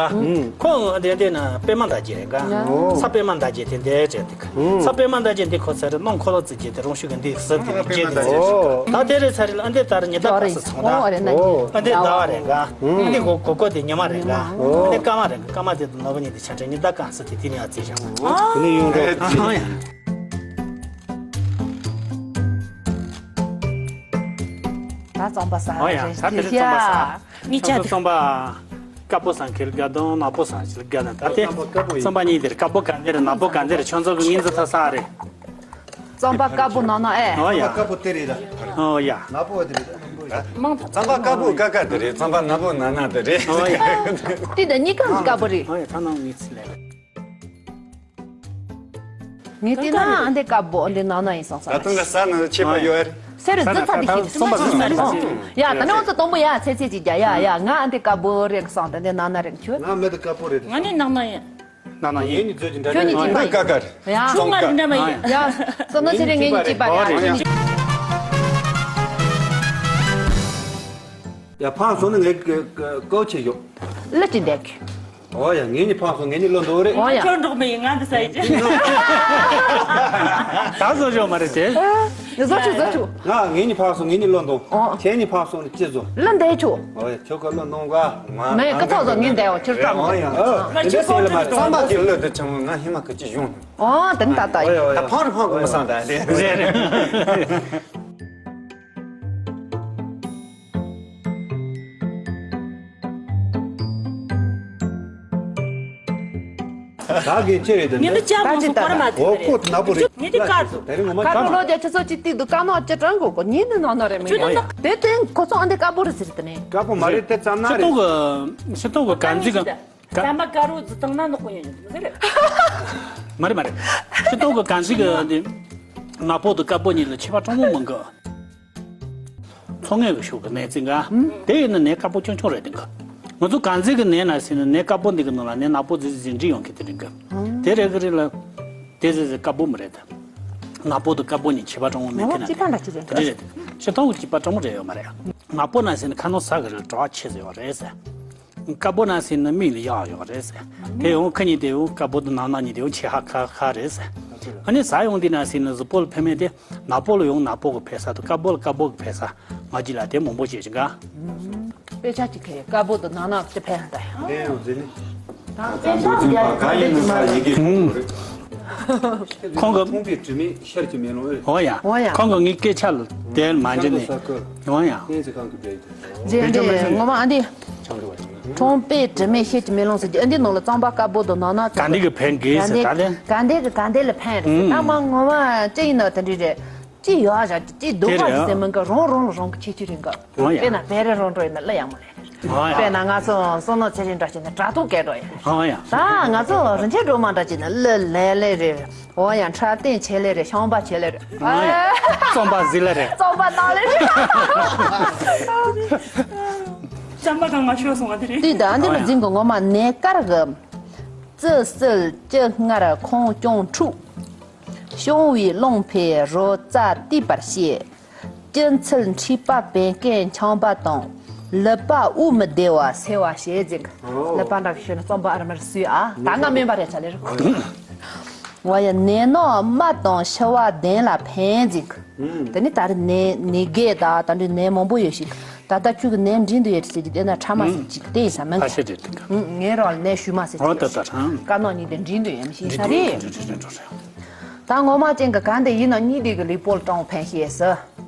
ཁོ་འདི་འདི་ན་པད་མ་འདའ་རྒྱུ་རེད་ག་ཨོ། ས་པད་མ་འདའ་རྒྱུ་དེ་འདི་རེད་འདུག་ཨོ། ས་པད་མ་འདའ་རྒྱུ་འདི་ཁོ་ཚ་རེད། སྣུམ་འཁོར་ལོ་རྩི་རྒྱུ་དེ་རང་ཤུགས་ཀྱི་འདི་ཟེར་དེ་འདི་རྒྱུ་དེ་ཟེར་ཨོ། ད་དེ་རེད་ཚ་རེད་ལ་འདི་ལྟར་ཉི་ཟླ་པ་སུ་ཚང་ད་ཨོ་རེད་ན་ཨོ། འདི་ཟླ་བ་རེད་ག་ཨོ། འདི་གོ་གོ་གོ་དེ་ཉི་མ་རེད་ག་ཨོ། འདི་སྐར་མ་རེད་ག་སྐར་མ་དེ་དུ་ནོར་བུ་གཉིས་དེ་ཆ་འདྲ་ཉི་ཟླ་གང་ཟེར་དེ་དེ་ནི་ཨ་རྩི་བཞག་ཨོ། དེ་ནི་ཡོང་འགྲོ། ཨ་ཡ། ད་རྩོམ་པ་ས་ཨོ་ཡ་རེད་ད་དེ་རེད་རྩོམ་པ་ས། ཡ། གཉིས་ཆ་དེ། རྩོམ་པ། དཀར་པོ་སང་ཁེལ་དགའ་དང་ནག་པོ་སང་ཁེལ་དགའ་དང་ད་ལྟའི་རྩོམ་པ་གཉིས་དེར་དཀར་པོ་ག་འདིར་ནག་པོ་ག་འདིར་ཁྱོད་ཚོ་གི་ངོས་འཛིན་ཐུབ་ས་རེད། རྩོམ་པ་དཀར་པོ་ནག་ནག་ཨེ། ཨོ་ཡ། དཀར་པོ་དེ་རེད་ད། ཨོ་ཡ། ནག་པོ་དེ་རེད་ད། རྩོམ་པ་དཀར་པོ་དཀར་དཀར་དེ་རེད། རྩོམ་པ་ནག་པོ་ནག་ནག་དེ་རེད། ཨོ་ཡ། དེ་ད་གཉིས་ཀ་དཀར་པོ་རེད། ཨོ་ཡ་ད་ནང་ངས་ཚིག་ལས་རེད། ངས་བལྟས་ན་ཨ་འདི་དཀར་པོ་ཨ་འདི་ནག་ནག་ཡིན་བསམ་ས། ད་དུང་ག་ས་ནང་ཆད་པ་ཡོད་རེད། སེ་རུ་རྫི་ཚ་འདི་ཤེས་ཐུབ་ས་ཞིག་ཡ་ད་ནི་འོ་ཚོ་དང་པོ་ཡ་ཚེ་ཚེ་ཅིག་རྒྱ་ཡ་ཡ་ང་ཨ་འདི་དཀར་པོ་རེད་གི་བསམ་ད་འདི་ནག་ནག་རེད་གི་ཁྱོད། ང་མེད་དུ་དཀར་པོ་རེད། ང་ནི་ནག་ནག་ཡིན། ནག་ནག་ཡིན། ཁྱོད་ནི་ཅི་འདྲ་ཁྱོད་ནི་ཅི་འདྲ་ཡིན། ཀ་ཀ་རེད། ཡ་ཁྱོད་ང་རེད་འདྲ་མ་ཡིན། ཡ་བསམ་ན་ཚེ་རིང་ངེད་གཉིས་གཅིག་པ་རེད། ཡ་ཕངས་སོང་ན་ངས་ཀའོ་ཆེ་ཡོད། ལ་ཅི་འདེགས། ཨོ་ཡ་ངེད་གཉིས་ཕངས་སོང་ངེད་གཉིས་བློ་འདོགས་རེད། ཨོ་ཡ། ཁྱོད་འགྲོགས་མི་ཡིན་ང་འདི་ས་ཡི་ཅི། ད་བཟོ་ཆོག་མ་རེད་དེ། བཟོ་ཆོག་བཟོ་ཆོག་ང་ངེད་གཉིས་ཕངས་སོང་ངེད་གཉིས་བློ་འདོགས། ཨོ། ཁྱེད་གཉིས་ཕངས་སོང་ནི་ཅི་བཟོ། བློ་འདོགས་ཆོག་ཨོ་ཡ་ཁྱོད་ཀ་བློ་འདོགས་ག་མ་ངས་ཀ་ཚོགས་བཟོ་ངས་འདོགས་ཁྱོད་སྐྲག་མ། ཨོ་ཡ་ཨོ། དེ་འདྲ་ཟེར་ལ་མ་རེད་ཚང་མ་གི་བློ་དེ་ཆུང་ང་ཧི་མ་གི་ཅི་ཡོང་། ཨོ་དེ་ནི་ད་ལྟ་ཡིན། ད་ཕངས་རེ་ཕངས་གི་མི་སང་ད་དེ། རེད་རེད། ད་གིན་ཅི་རེད་དེ། ཉི་མ་ཅག་མང་སོང་བར་མ་ཚིག་རེད། འོ་ཁོ་ནག་པོ་རེད། ཉི་མ་ཀར་སོང་། དེ་རིང་ངོ་མ་ཀར་སོང་། ལོ་རྒྱ་ཆུ་ཚོད་གཅིག་ཏིག་ཏུ་ཀར་ནག་ཅི་གྲང་གོ་གོ་ཉི་ནི་ནག་ནག་རེད་མི་ཉོ། དེ་དོན་ཁོ་ཚོ་ཨ་འདི་དཀར་པོ་རེད་ཟེར་དེ་ནས། དཀར་པོ་མ་རེད་དེ་ཙམ་ན་རེད། ཤི་ཏོག་གི་ཤི་ཏོག་གི་གན་ཟི་གི། ཟ་མ་དཀར་རོ་ཟི་དང་ན་ནག་པོ་ཡིན་ཟེར། མ་རེད་མ་རེད། ཤི་ཏོག་གི་གན་ཟི་གི་འདི། ནག་པོ་དང་དཀར་པོ་གཉིས་ལ་ཁྱད་པར་ཕྲ་མོ་མང་གི། ཚོ་ངེས་ཀྱི་ཤུགས་ཀྱི་ནད་ཅིག་འགའ། དེ་ཡིན་ན་ནད་དཀར་པོ་ཆུང་ཆུང་རེད་དེ་འགའ། ང་ཚོ་གངས་རྫས་ཀྱི་ནད་ན་ཟིན་ན་ནད་དཀར་པོ་འདི་གི་ནང་ལ་ནད་ནག་པོ་རྫི་རྫི་འདྲི་ཡོང་གི་དེ་རིང་གི། དེ་རེད་གི་རེད་ལ། དེ་རྫི་རྫི་དཀར་པོ་མི་རེད་ད། ནག་པོ་དང་དཀར་པོ་གཉིས་ཁྱད་པར་ཕྲ་མོ་མེད་ངོ་མ་ཁྱེད་ན་ཅི་པ་འདྲ་ཅི་རེད་དེ་འདྲ་རེད། ཤི་ཐོག་གི་ཁྱད་པར་ཕྲ་མོ་རེད་ཡོད་མ་རེད། ནག་པོ་ན་ཟིན་ན་ཁ་ནོར་ཟ་གི་རེད་གྲོད་ཆེ་ཟེར་བ་རེད་ཟེར། དཀར་པོ་ན་ཟིན་ན་མིག་ལ་ཡག་ཡོད་རེད་ཟེར། དེ་ཡང་ཁ་གཉིས་དེ་ཡང་དཀར་པོ་དང་ནག་ནག་གཉིས་དེ་ཡང་ཆེ་ཧ་ཁ་ཁ་རེད་ཟེར། ཨ་ནི་ཟ་ཡོང་དེ་ན་ཟིན་ན་གཟུགས་པོ་ལ་ཕན་མེད་དེ། ནག་པོ་ལ་ཡང་ནག་པོ་གི་ཕན་ས་དང་དཀར་པོ་ལ་དཀར་པོ་གི་ཕན་ས། ང་རྒྱུད་ལ་དེ་མང་པོ་བྱེད་ཅིང་ག། དཔེ་ཆ་གཅིག་ཁེ་དཀར་པོ་དང་ནག་ནག་ཅི་ཕན་ད་ཡང་། ལས་ཡང་ཟིན་ནི། ད་དཔེ་ཆ་གཅིག་ཁེ་ག་ཡིན་ན་ཡི་གེ། ཁོང་གི་ཁོང་པའི་དྲི་མེད་ཤར་གྱི་མེ་ལོང་ཨེ། འོ་ཡ། འོ་ཡ། ཁོང་གི་ངའི་སྐད་ཆ་ལ་དེར་མ་འཇི་ནས། འོ་ཡ། ཨེ་ཙི་ཁང་གི་བེད། རྗེས་འདི་ངོ་མ་ཨ་འདི། ཁྲོང་པའི་དྲི་མེད་ཤེལ་གྱི་མེ་ལོང་ཟེར་གྱི་ཨ་འདི་ནང་ལ་རྩམ་པ་དཀར་པོ་དང་ནག་ནག་ག་འདི་གི་ཕན་གི་ཟེར་ད་ལེ། ག་འདི་གི་ག་འདི་ལ་ཕན་རེད་ཟེར་ད་མ་ངོ་མ་ཅི་ཡིན་ན་དེ་འདྲི་རེད། ཅི་ཡོད་ར་ཅི་སྡུག་པ་ཟེར་མིན་གི་རང་རང་ལ་རང་གི་ཁྱད་ཆོས་རིང་གི། དཔེར་ན་བེ་རེ་རང་འགྲོ་ཡིན་ན་གླུ་ཡག་མོ་ལེན། དཔེར་ན་ང་ཚོ་བསོད་ནམས་ཚེ་རིང་འདྲ་བྱས་ན་དྲ་ཐོག་སྐད་འགྲོ་ཡིན། ད་ང་ཚོ་རིན་ཆེན་སྒྲོལ་མ་འདྲ་བྱས་ན་གླུ་ལེན་ལེ་རེད། འོ་ཡང་འཁྲབ་སྟོན་བྱེད་ལེ་རེད་ཤོང་པ་བྱེད་ལེ་རེད། རྩོམ་པ་གཟིགས་ལེ་རེད། རྩོམ་པ་གནང་ལེ་རེད། རྩོམ་པ་གང་ང་ཤོད་སོང་བ་དེ་རེད། དེ་ད་འདི་ལ་འཛིན་གི་ངོ་མ་ནས་དཀར་གི། བཙུ་གསོད་བཅུ་སྔར་ཁོང་སྐྱོང་འཁྲུག་ཤོང་བའི་རླུང་འཕེལ་རོ་རྩ་བཏུས་པར་བཤད། སྐྱིད་ཚལ་མཁྲིས་པ་བན་སྐད་འཆང་བ་དང་། ལུད་པ་དབུགས་མི་བདེ་བ་སེལ་བ་ཞེས་འཛིན། ལུད་པ་འདྲ་གི་ཤོད་ན་རྩོམ་པ་ཨར་མར་སུས་ཨ་ད་ང་སྨན་པ་རེད་ཆ་ལེ་རེད། ཝ་ཡ་ནད་ནོག་རྨ་དང་ཤི་བ་གདན་ལ་ཕན་འཛིན། དེ་ནི་ད་རེས་ནད་ནད་རྒས་དང་ད་འདྲའི་ནད་མང་པོ་ཡོད་ཞིང་ད་ལྟ་ཁྱོད་ཀྱི་ནད་འདྲེན་དུ་ཡོད་ཟེར་གྱི་དེ་ན་ཕྲ་མ་ཟེར་གཅིག་དེ་ཡིན་ས་མིན་ག་ངའི་རོགས་ནད་ཤུལ་མ་ཟེར་གཅིག་ཡོད་ཞིང་དཀར་ནག་གཉིས་དེ་འདྲེན་དུ་ཡོད་མི་ཤེས་ས་རེད། ད་ངོ་མ་ཅན་གྱི་ག་འདི་ཡིན་ན་གཉིས་དེ་གི་ལུས་པོ་ལ་གྲང་ཕན་ཤེས་ས།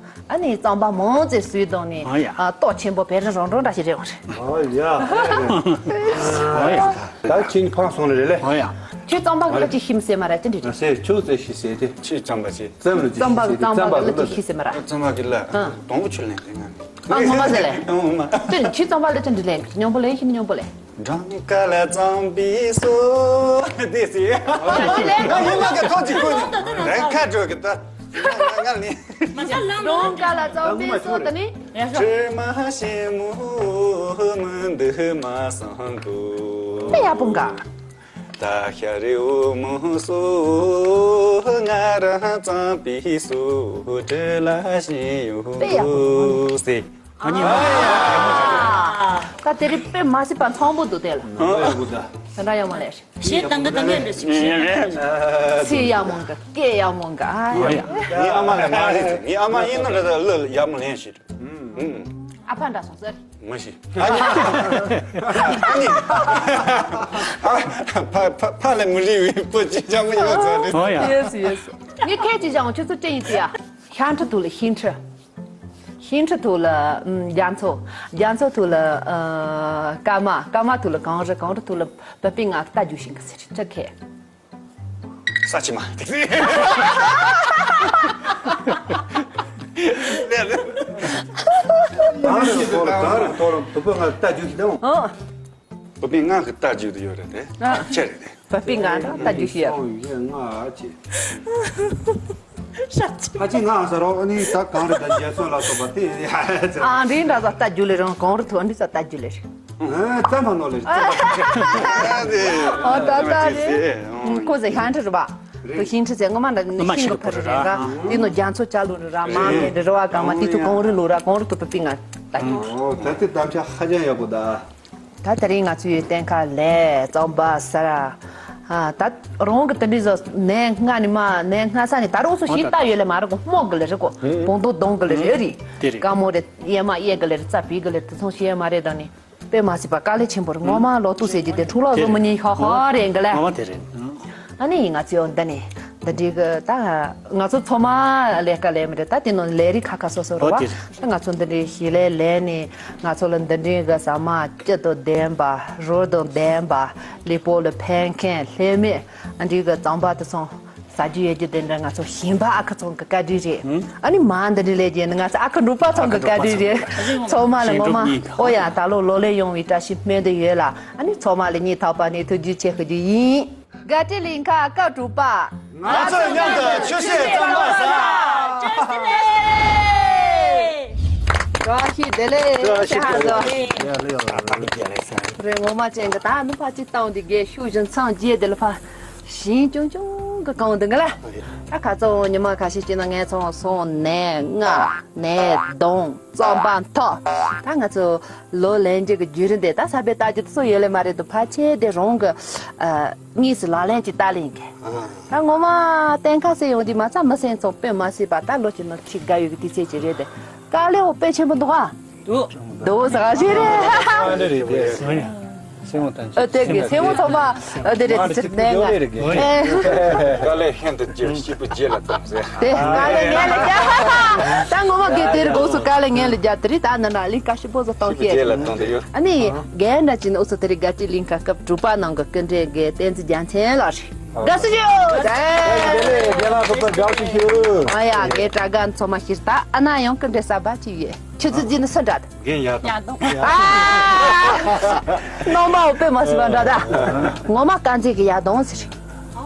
ཨ་ནི་རྩམ་པ་མང་ཙེ་སུས་བཏང་ནས་ཨ་ཏོག་ཆེན་པོ་བེ་རི་རང་གྲོང་འདྲ་ཞིག་རེད་བ་རེད། ཨོ་ཡ། ཨོ་ཡ། ད་ཁྱིམ་ཕང་སོང་རེད་ལེ། ཨོ་ཡ། ཁྱོད་རྩམ་པ་གི་ལ་ཅི་ཤིམ་སེ་མ་ར་ཅི་འདྲི་རེད། སེ་ཁྱོད་ཙེ་ཤི་སེ་དེ། ཁྱི་རྩམ་པ་ཅི། རྩམ་རུ་ཅི་རྩམ་པ་ཤི་གི་སེ་དེ་རྩམ་པ་གི་ལ་ཅི་ཤི་སེ་མ་ར། རྩམ་པ་གི་ལ་དོང་པོ་ཆུ་ལེན་དེ་ང་ནི། ཨ་ངོ་མ་ཟེར་ལེ། ཨ་ངོ་མ། དེ་ནི་ཁྱི་རྩམ་པ་ལ་ཅི་འདྲི་ལེན་གི་སྙོམས་པོ་ལེན་ཤི་ནི་སྙོམས་པོ་ལེན། འགྲམ་ཀ་ལ་རྩམ་པའི་སོ། དེ་སི། ང་ཡིན་ན་ག་ཐོག་ཅིག་ཁོ་ནི་རང་ཁ་འགྲོ་གི་ད། ང་ནི། འགྲམ་ཀ་ལ་རྩམ་པའི་སོ་དེ་ནི། དྲི་མ་ཞིམ་མོ་མི་འདུག་མ་སང་དུ། དཔེ་ཡག་པོ་འགའ། ད་ཤ་རེ་འོ་མོ་སོ་ང་རང་རྩམ་པའི་སོ་དྲི་ལ་ཞིམ་ཡོད་དཔེ་ཡག་པོ་འགའ། སི། ཨ་ནི། ད་དེ་རིང་དཔེ་མ་སྲིད་པ་མཚམས་པོ་འདུག་དེ་ལ། ཨ་ཡག་པོ་ད། དེ་འདྲ་ཡག་མ་ལས། ཞེས་དང་གི་དང་གི་འདྲ་ཞིག་ཞིག་ཚེ་ཡག་མོ་འགའ་སྐད་ཡག་མོ་འགའ། ཨ་ཡ། ངའི་ཨ་མ་ལས་མ་རེད་ཟེར། ངའི་ཨ་མ་ཡིན་ན་རེད་ད་གླུ་ཡག་མོ་ལེན་ཞིག་ཨ་ཕ་འདྲ་སོང་ཟེར། མ་ཤི། ཨ་ནི། ཨ་ནི། ཨ་ཕ་ཕ་ཕ་ལས་མི་རིང་བའི་བུ་ཅི་ཅང་མི་ཡོད་ཚོད་རེད། ཨོ་ཡ། ཡེ་སི་ཡེ་སི། ངས་ཁྱེད་ཅི་ཅང་ཁྱོད་ཚོ་ཅི་ཡིན་ཏེ་ཡ། ཤ་ཁྲི་ཐུག་ལ་ཤིང་ཁྲི། ཤིང་ཁྲི་ཐུག་ལ་ཨམ་རྒྱ་མཚོ། རྒྱ་མཚོ་ཐུག་ལ་ཨ་ཀརྨ། ཀརྨ་ཐུག་ལ་གངས་རི། གངས་རི་ཐུག་ལ་བུ་སྤུན་ལྔ་རྟ་རྒྱུག་ཤིང་གི་ཟེར་ཁྲི་ཁེ། ས་ཆི་མ་དེ་ཟེར། གངས་རི་ཐོག་ལ་གངས་རི་ཐོག་ལ་བུ་སྤུན་ལྔ་རྟ་རྒྱུག་ཤིང་དང་། ཨོ། བུ་སྤུན་ལྔ་གི་རྟ་རྒྱུག་དུ་ཡོད་རེད་དེ། ཨ། ཆེ་རེད་དེ། བུ་སྤུན་ལྔ་དང་རྟ་རྒྱུག་ཤེས་ཡ། སོང་ཡོད་ང་ཨ་ཅེ། ཧ་ཅི་ང་ཟེར་རོ་ཨ་ནི་ད་གངས་རི་དང་རྒྱ་མཚོ་ལ་སོགས་པ་དེ་ཡ་ཟེར། ཨ་འདི་འདྲ་ཟ་རྟ་རྒྱུག་ལེ་རང་གངས་རི་ཐུག་ཨ་འདི་ཟ་རྟ་རྒྱུག་ལེ་རེད། ཨ་རྩམ་པ་ནོར་ལེ་རེད། ཨ་ད་ད་རེད། ཁོ་ཟེར་ཤིང་ཁྲི་རེད་པ། ཁོ་ཤིང་ཁྲི་ཟེར་ངོ་མ་འདྲ་ནི་ཤིང་གི་ཕ་རི་རེད་ག། འདི་ནོ་རྒྱ་མཚོ་ལྕགས་ལུང་རེད་ར་མ་མེད་རེད་ར་བ་གང་མ་དེ་ཐུག་གངས་རི་ལུང་ར་གངས་རི་ཐུག་བུ་སྤུན་ལྔ་རྟ་རྒྱུག་ལེ། ཨོ་ད་དེ་གཏམ་ཆ་ཧ་ཅང་ཡག་པོ་ད། ད་དེ་རིང་ང་ཚོའི་གཏན་ཁ་ལས་རྩམ་པ་ཟ་ར། ཨ་ད་རང་གི་དེ་འདྲའི་བཟོ་ནས་སྔ་ནས་མ་ནས་སྔ་ས་ནས་ད་རུང་སུ་ཞིག་ལྟ་ཡོད་ལེ་མ་རེད་གོ། རྨོ་གི་ལེ་རེད་གོ། བོང་དུ་གདོང་གི་ལེ་རེད་རེད། དཀར་མོ་རེད། གཡས་མ་གཡས་གི་ལེ་རེད། རྩ་བིས་གི་ལེ་རེད། དེ་ཚོང་ཤེས་མ་རེད་ད་ནི། དཔེ་མ་སྲིད་པ་དཀའ་ལས་ཆེན་པོ་རེད། ངོ་མ་ལོ་ཏོག་ཟེར་གྱི་དེ་འཁྲུག་ལོག་བཟོ་མི་ཉན་ཤོག་ཧོ་རེད་གི་ལེ། ངོ་མ་དེ་རེད། ཨ་ནི་ང་ཚོའི་འོ་འདི་ནས་ འདི་གི་ད་ང་ཚོ་ཚང་མ་ལས་ཀ་ལས་མི་འདྲ། ད་དེ་ནང་ལས་རིགས་ཁ་ཁ་སོ་སོ་རེད་བ། ཨོ་དེ། ད་ང་ཚོ་འདི་འདྲའི་ཞིག་ལས་ལས་ནས་ང་ཚོ་ལ་འདི་འདྲའི་གི་ཟ་མ་སྐྱིད་དང་ལྡན་པ། རོ་དང་ལྡན་པ། ལུས་པོ་ལ་ཕན་མཁན་ལྷད་མེད་འདི་གི་རྩམ་པ་དེ་ཚང་ཟ་རྒྱུ་ཡོད་རྒྱུ་དེ་འདྲ་ང་ཚོ་ཞིང་པ་ཨ་ཁུ་ཚང་གི་བཀའ་དྲིན་རེད། ཨ་ནི་མ་འདི་འདྲ་ལས་རྒྱུ་ནི་ང་ཚོ་ཨ་ཁུ་འབྲུག་པ་ཚང་གི་བཀའ་དྲིན་རེད། ཚང་མ་ལ་ངོ་མ། ཨོ་ཡ། ད་ལོ་ལོ་ལེགས་ཡོང་བའི་བཀྲ་ཤིས་སྨོན་འདུན་ཡོད་ལ། ཨ་ནི་ཚང་མ་ལ་སྙིང་ཐག་པ་ནས་ཐུགས་རྗེ་ཆེ་ཞུ་རྒྱུ་ཡིན། དགའ་སྤྲོའི་གླིང་ཁ་སྐབས་དྲུག་པ། ང་ཚོ་མཉམ་དུ་ཆུ་ཚོད་རྩམ་པ་ཟ། བཀྲ་ཤིས་བདེ་ལེགས། བཀྲ་ཤིས་བདེ་ལེགས། རེད། ངོ་མ་ཅན་གྱི་ད་ནི་ཕ་གཅིག་བཏང་དེ་རྒས་ཤུགས་བཞིན་འཚང་རྒྱས་དེ་ལ་ཕ་ཞིང་ཅུང་ཅུང་གི་གང་དེ་འགའ་ལ། ད་ཁ་ཚོ་ཉི་མ་ཁ་ཤས་ཅིག་ན་ངས་ཚོང་སོང་ནས་ང་ནས་གདོང་རྩམ་པ་འཐག་ད་ང་ཚོ་ལོ་ལན་གཅིག་གི་བརྒྱུད་རིམ་དེ་ད་ས་པའི་ལྟ་རྒྱུ་དེ་ཚོ་ཡོད་ལེ་མ་རེད་དུ་ཕལ་ཆེར་དེ་རང་གི་ཨ། དངོས་སུ་ལག་ལེན་གྱི་ལྟ་ལེན་གྱི། ད་ངོ་མ་གཏན་ཁ་སེ་ཡོང་དུས་མ་ཚད་མི་སེམས་ཚོང་དཔེ་མ་སྲིད་པ། ད་ལོ་གཅིག་ནང་ཁྲི་དགའ་ཡོད་ཀྱི་དུས་ཚོད་ཅིག་རེད་དེ། དཀའ་ལས་འོ་དཔེ་ཆེན་པོ་འདུག་ཨ། འདུག་འདུག་ཟེར་ག་ཞིག་རེད། ཨ་འདྲ་རེད་དེ། སེམས་ངོ་དང་ཨ་དེ་གི་སེམས་ངོ་ཐོག་མ་ཨ་དེ་རེད་དེ་ཚིག་ནས་ང་། དཀའ་ལས་ཤིན་ཏུ་ཆེ། སྐྱིད་པོ་རྗེས་ལ་ཐོབ་ཟེར། དེ་དཀའ་ལས་ངན་ལ་རྒྱག་ད་ངོ་མ་གི་དེ་རིགས་འོ་སོ་དཀའ་ལས་ངན་ལ་རྒྱག་དེ་རིགས་ད་ནི་ན་ལིང་ཀ་ཤི་པོ་ཟོ་གཏོང་སྐྱེས། རྗེས་ལ་ཐོབ་དེ་ཡོད། ཨ་ནི་རྒན་འདྲ་ཅིག་ནི་འོ་སོ་དེ་རིགས་དགའ་སྤྲོའི་གླིང་ཁ་སྐབས་དྲུག་པ་ནང་གི་སྐུ་མགྲོན་དགེ་བསྟན་འཛིན་རྒྱལ་མཚན་ལགས་རེད། དགའ་བསུ་ཞུ། དགེ་ལགས་ཁོ་པར་དགའ་བསུ་ཞུ། ཨ་ཡ་དགེ་དྲ་རྒན་ཚང་མ་ཤེས་ད། ཨ་ན་ཡང་སྐུ་མགྲོན་གསར་པ་ཅིག་ཡོད། ཆུ་ཚོད་བརྒྱད་ནི་སུ་འདྲ་ད། རྒན་ཡག་དང་། ཡག་དང་། ཨ། རྣམ་པ་འོ་དཔེ་མ་སྲིད་པ་འདྲ་ད། ངོ་མ་དཀར་མཛེས་ཀྱི་ཡག་དང་ཟེར།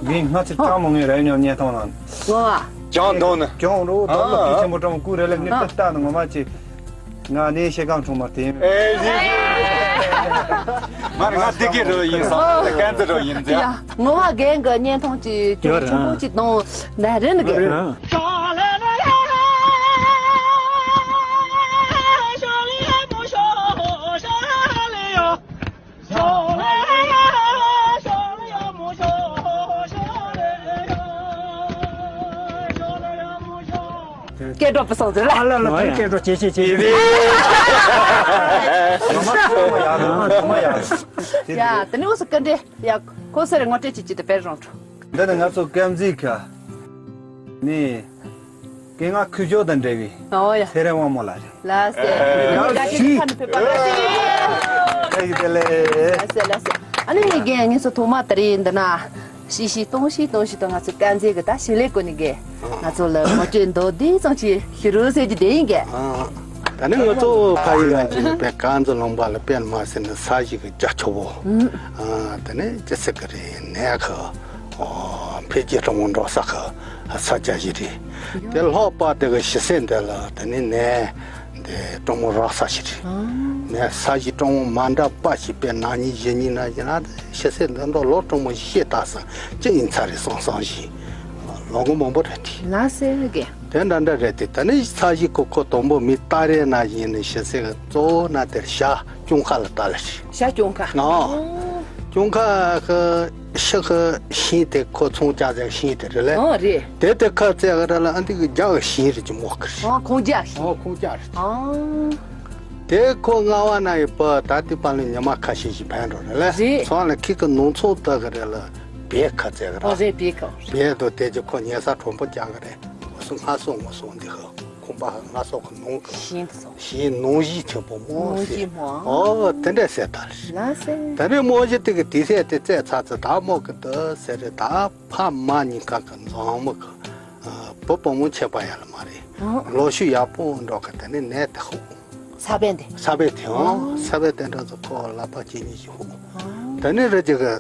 ངས་སྔ་ཕྱིར་ཅང་མ་ངས་རེ་ཉོ་བརྙན་ཐུང་ནང་། ངོ་མ། ཅང་དང་ནི། ཅང་རོ་ད་ལོ་དུས་ཆེན་པོ་ཀྲང་ཀུ་རེ་ལེ་ངས་ཏི་ལྟ་ནི་ངོ་མ་ཅི། ང་ནས་ཤེ་གང་ཆུང་མ་དེ། ཨེ་ཡི། མར་ང་དེ་གི་རོ་ཡིན་སོང་། ཀན་ཙི་རོ་ཡིན་ཟེར། ཡ། ངོ་མ་རྒན་གི་བརྙན་ཐུང་ཅིག་ཅུང་ཆེན་པོ་ཅིག་དང་ན་རེ་ནི་གི། སྐད་སྒྲོག་པ་སོང་ཟེར་ལ། ཨ་ལ་ལ་དེ་སྐད་སྒྲོག་ཇེ་ཆེ་ཇེ་ཆེ། ཡ་དེ་ནི་འོ་སོ་སྐད་འདྲེ། ཡ། ཁོ་སེར་ངོ་སྤྲད་ཅིག་ཅིག་ཏུ་དཔེར་རོང་འགྲོ། འདི་ནི་ང་ཚོ་སྐམ་རྫིག་ག་ནི་སྐད་ངག་ཁུ་བྱུག་དང་འབྲེལ་བའི། ཨོ་ཡ། ཚེ་རིང་དབང་མོ་ལགས་རེད། ལགས་སེ། ཡ་ཡ་ཞུ། ཁ་ནི་ཕེབས་པ་ལགས་སེ། ལགས་སེ་ལགས་སེ། ལགས་སེ། ཨ་ནི་ངས་རྒན་ངས་སུ་ཐོག་མ་དེ་རིང་འདི་ན་ཤི་ཤི་སྟོང་ཤི་སྟོང་ཤི་དང་ང་ཚོ་སྐམ་རྫིག་གི་ད་ཞི་ལས་གོ་ནི་རྒན། ང་ཚོ་ལ་ངོ་སྤྲོད་མདོར་བསྡུས་ཙམ་ཅིག་ཞུ་རོགས་ཟེར་རྒྱུ་དེ་ཡིན་གི། ཨ། ད་ནི་ང་ཚོ་ཕ་ཡུལ་ལ་ཅིག་ནི་པའི་ཀན་ཛི་ལུང་པ་ལ་དཔེར་མ་ཟེར་ན་ས་གཞི་གི་རྒྱ་ཆེ་བོ། ཨ། ད་ནི་ཅི་ཟེར་གི་རེད་ནས་གི། ཨོ། འཕེལ་རྒྱས་གཏོང་མི་འགྲོ་ས་གི་ས་ཆ་ཞིག་རེད། དེ་ལྷག་པ་དེ་གི་ཞི་སེ་འདི་ལ་ད་ནི་ནས། འདི་གྲོང་མོ་རག་ས་ཞིག་རེད། ནས་ས་གཞི་གྲོང་མོ་མ་འདྲ་པ་ཞིག་པའི་ནང་ཉིད་གཞི་ཉིད་ན་ཡིན་ན་ཤི་སེ་འདི་འདྲ་ལོ་གྲོང་མོ་ཞིག་ཤེས་ད་ས་ཅི་ཡིན་ཚ་རེད་སང་སང་ཞིག་ལོ་ངོ་མང་པོ་རེད་དེ། ལ་སེ་གེ། དེ་འདྲ་འདྲ་རེད་དེ་ད་ནི་ས་གཞི་ཁོ་ཁོ་དང་པོ་མི་ལྟ་རེ་ན་ཡིན་ནི་ཤི་སེ་གི་གཙོ་བོ་ན་དེར་ཤ་ཅུང་ཁ་ལ་ལྟ་ལ་ཞིག་ཤ་ཅུང་ཁ། ཨོ། ཅུང་ཁ་གི་ཤི་གི་ཤིང་དེ་ཁོ་ཚོང་ཅག་ཟེར་ཤིང་དེ་རེད་ལེ། ཨོ་རེད། དེ་དེ་ཁ་བཙལ་གི་རེད་ལ་ཨ་འདི་གི་རྒྱ་གི་ཤིང་རེད་ཀྱི་མོ་གི་རེད། ཨོ་ཁོང་རྒྱ་ཤིང་། ཨོ་ཁོང་རྒྱ་རེད། ཨོ། དེ་ཁོ་རྔ་བ་ན་ཡི་པ་ད་དེ་པ་ལ་ཉི་མ་ཁ་ཤས་ཤིག་ཕན་འགྲོ་རེད་ལེ། རེད། ཚོང་ལ་ཁི་གི་ནོང་ཚོང་ལྟ་གི་རེད་ལ་བེ་ཁ་བཙལ་གི་རེད། ཨོ་རེད་བེ་ཁ། བེ་དོ་དེ་ཀྱི་ཁོ་ཉལ་ས་གྲོང་པོ་རྒྱག་གི་རེད། ངོ་སོ་སྔ་སོ་ངོ་སོ་འདི་ཧ། ཁོང་པ་ཧ་སྔ་སོ་ཁོ་ནོང་གི། ཤིང་སོ། ཤིང་ནོང་གཞི་ཆེན་པོ་མོ་ནོང་གཞི་ཟེར། མོ། ཨོ་དེ་འདྲ་ཟེར་ད་རེད། ལ་སེ། ད་རེས་མོ་གཞི་དེ་གི་དེ་ཟེར་དེ་བཙལ་ཚར་ཚེ་ད་མོ་གི་འདི་ཟེར་རེད་ད་ཕ་མ་གཉིས་ཀ་གི་མཛངས་མོ་གི་བུ་བུ་མོ་ཆེ་པ་ཡ་ལ་མ་རེད། ཨོ། ལོ་ཤུ་ཡག་པོ་འགྲོ་གི་དེ་ནས་ནས་དེ་ཧུ། ས་བན་དེ། ས་བན་དེ་ཨོ། ཨོ། ས་བན་དེ་འདྲ་ཚོ་ཁོ་ལག་པ་གཅིག་གཉིས་ཤིག་ཧུ། ཨོ། དེ་ནས་རེ་ཅིག་གི་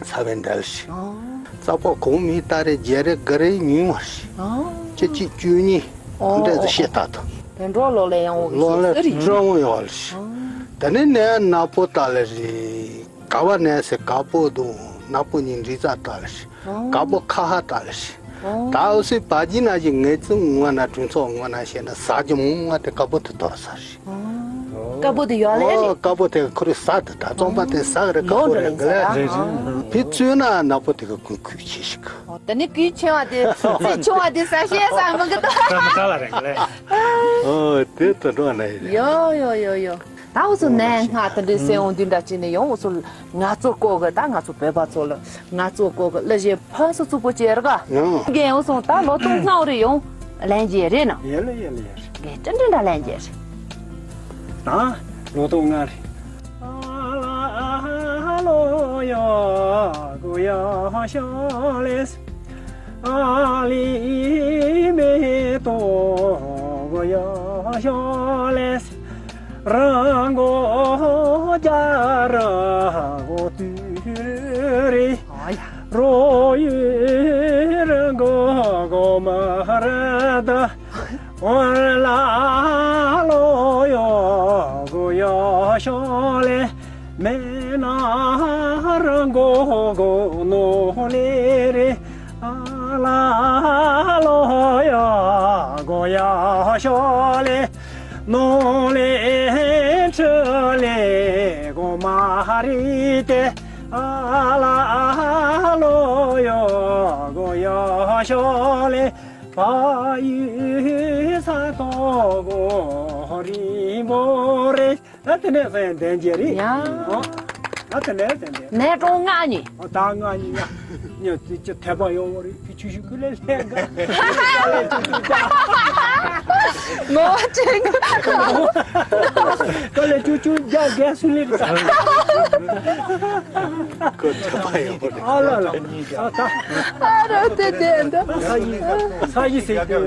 ས་བོན་འདྲ་ཞིག་ཨོ། རྩ་ཕོ་གོང་མའི་ཏ་རེ་རྒྱལ་རེ་ག་རེ་ཉུང་བ་ཞིག་ཨོ། ཅི་གཅིག་བཅུ་གཉིས། ཨོ། འདྲ་ཟེར་ཤེས་ཐག་ཐུབ། དེ་འགྲོ་ལོ་ལས་ཡང་འོག་ལོ་ལས་ཤོག་ཟེར་ཡིན། འགྲོ་འོང་ཡོད་ལ་ཞིག་ཨོ། དེ་ནས་ནས་ནག་པོ་ཏ་ལ་རེད། ག་བ་ནས་ཟེར་དཀར་པོ་དང་ནག་པོ་གཉིས་འདྲེས་རྩ་ཏ་ལ་ཞིག་ཨོ། དཀར་པོ་ཁ་ཧ་ཏ་ལ་ཞིག་ཨོ། ད་འུ་སུའི་བ་ཇི་ན་ཞིག་ངེས་ཙི་ངོ་ན་དྲུང་ཚོགས་ངོ་ན་ཤེས་ན་ཟ་རྒྱུ་མོ་ང་དེ་དཀར་པོ་དེ་དོར་ས་ཞིག་དཀར་པོ་དེ་ཡོད་ལེ་རེད། དཀར་པོ་དེ་ཁོ་རེ་ཟ་དེ་ད་རྩོམ་པ་དེ་ཟ་གི་རེད། དཀར་པོ་རེད་གི་ལེ། རེད་རེད། དེ་བཙོས་ན་ནག་པོ་དེ་གི་ཀུན་ཁུལ་ཆེ་ཞིག་ཨོ་དེ་ནི་ཀུན་ཆེ་བ་དེ་རྩི་ཆུང་བ་དེ་ཟ་ཤེས་ས་མི་གི་ད། ད་མི་ད་ལ་རེད་གི་ལེ། ཨོ་དེ་ད་འགྲོ་ན་ཡི་རེད། ཡོ་ཡོ་ཡོ་ཡོ། ད་འུ་ཚོ་ནས་སྔ་དེ་འདྲའི་སེམས་འོང་དུས་འདྲ་བྱས་ནས་ཡོང་། འུ་ཚོ་ང་ཚོ་སྐོར་གི་ད་ང་ཚོ་བོད་པ་ཚོ་ལ་ང་ཚོ་སྐོར་གི་གླུ་གཞས་ཕར་ཚུར་བཙུགས་པོ་བྱས་ར་ག་ཡང་རྒན་འུ་ཚོ་ད་ལོ་ཏོག་སྔ་བོ་རེ་ཡོང་ལན་རྒྱས་རེད་ན། ཡེ་ལེ་ཡེ་ལེ་ཡེ་ལེ། རྒན་ཏྲིན་ཏྲིན་འདྲ་ལན་རྒྱས་རེད། ད་ལོ་ཏོག་སྔ་རེད། ཨ་ལ་ལོ་ཡ་གོ་ཡ་ཤ་ལེ། ཨ་ལི་མེ་ཏོ་གོ་ཡ་ཤ་ལེ། རང་གོ་རྒྱ་ར་གོ་དུ་རི། རོ་ཡུ་ར་གོ་གོ་མ་ར་ད། ཨོ་ལ་ལོ་ཡ་གོ་ཡ་ཤ་ལེ། མེ་ན་རང་གོ་གོ་ནོ་ལེ་རེ། ཨ་ལ་ལོ་ཡ་གོ་ཡ་ཤ་ལེ། ནོ་ལེ་ཁྲི་ལེ་གོ་མ་རི་ཏེ། ཨ་ལ་ལོ་ཡ་གོ་ཡ་ཤ་ལེ། ཕ་ཡུལ་ས་ཐོག་གོ་རི་མོ་རེ། ད་དེ་ནས་ས་ཡང་ལྡན་རྒྱས་རེད། ཡ། ཨོ། ད་དེ་ནས་ལྡན་རྒྱས། ནས་གྲོང་ལྔ་གཉིས། ཨོ་ད་ལྔ་གཉིས་ཡ། ཉོ་དེ་ཅི་ཐེ་བ་ཡོང་བ་རེད། དེ་ཆུ་ཤུ་ཀུ་ལེ་ལེ་ག་ཀ་ལེ་ཅུ་ཅུ་ཅ། ངོ་བ་ཅན་ག་ཀ་ལེ་ཅུ་ཅུ་ཅ་ག་སུ་ལེ་རེད། ཁོ་ཐེ་བ་ཡོང་བ་རེད། ཨ་ལ་ལ། ཨ་ད། ཨ་རོ་དེ་དེ་འདྲ། ས་གཞི་ས་གཞི་ཟེར་རྒྱུ།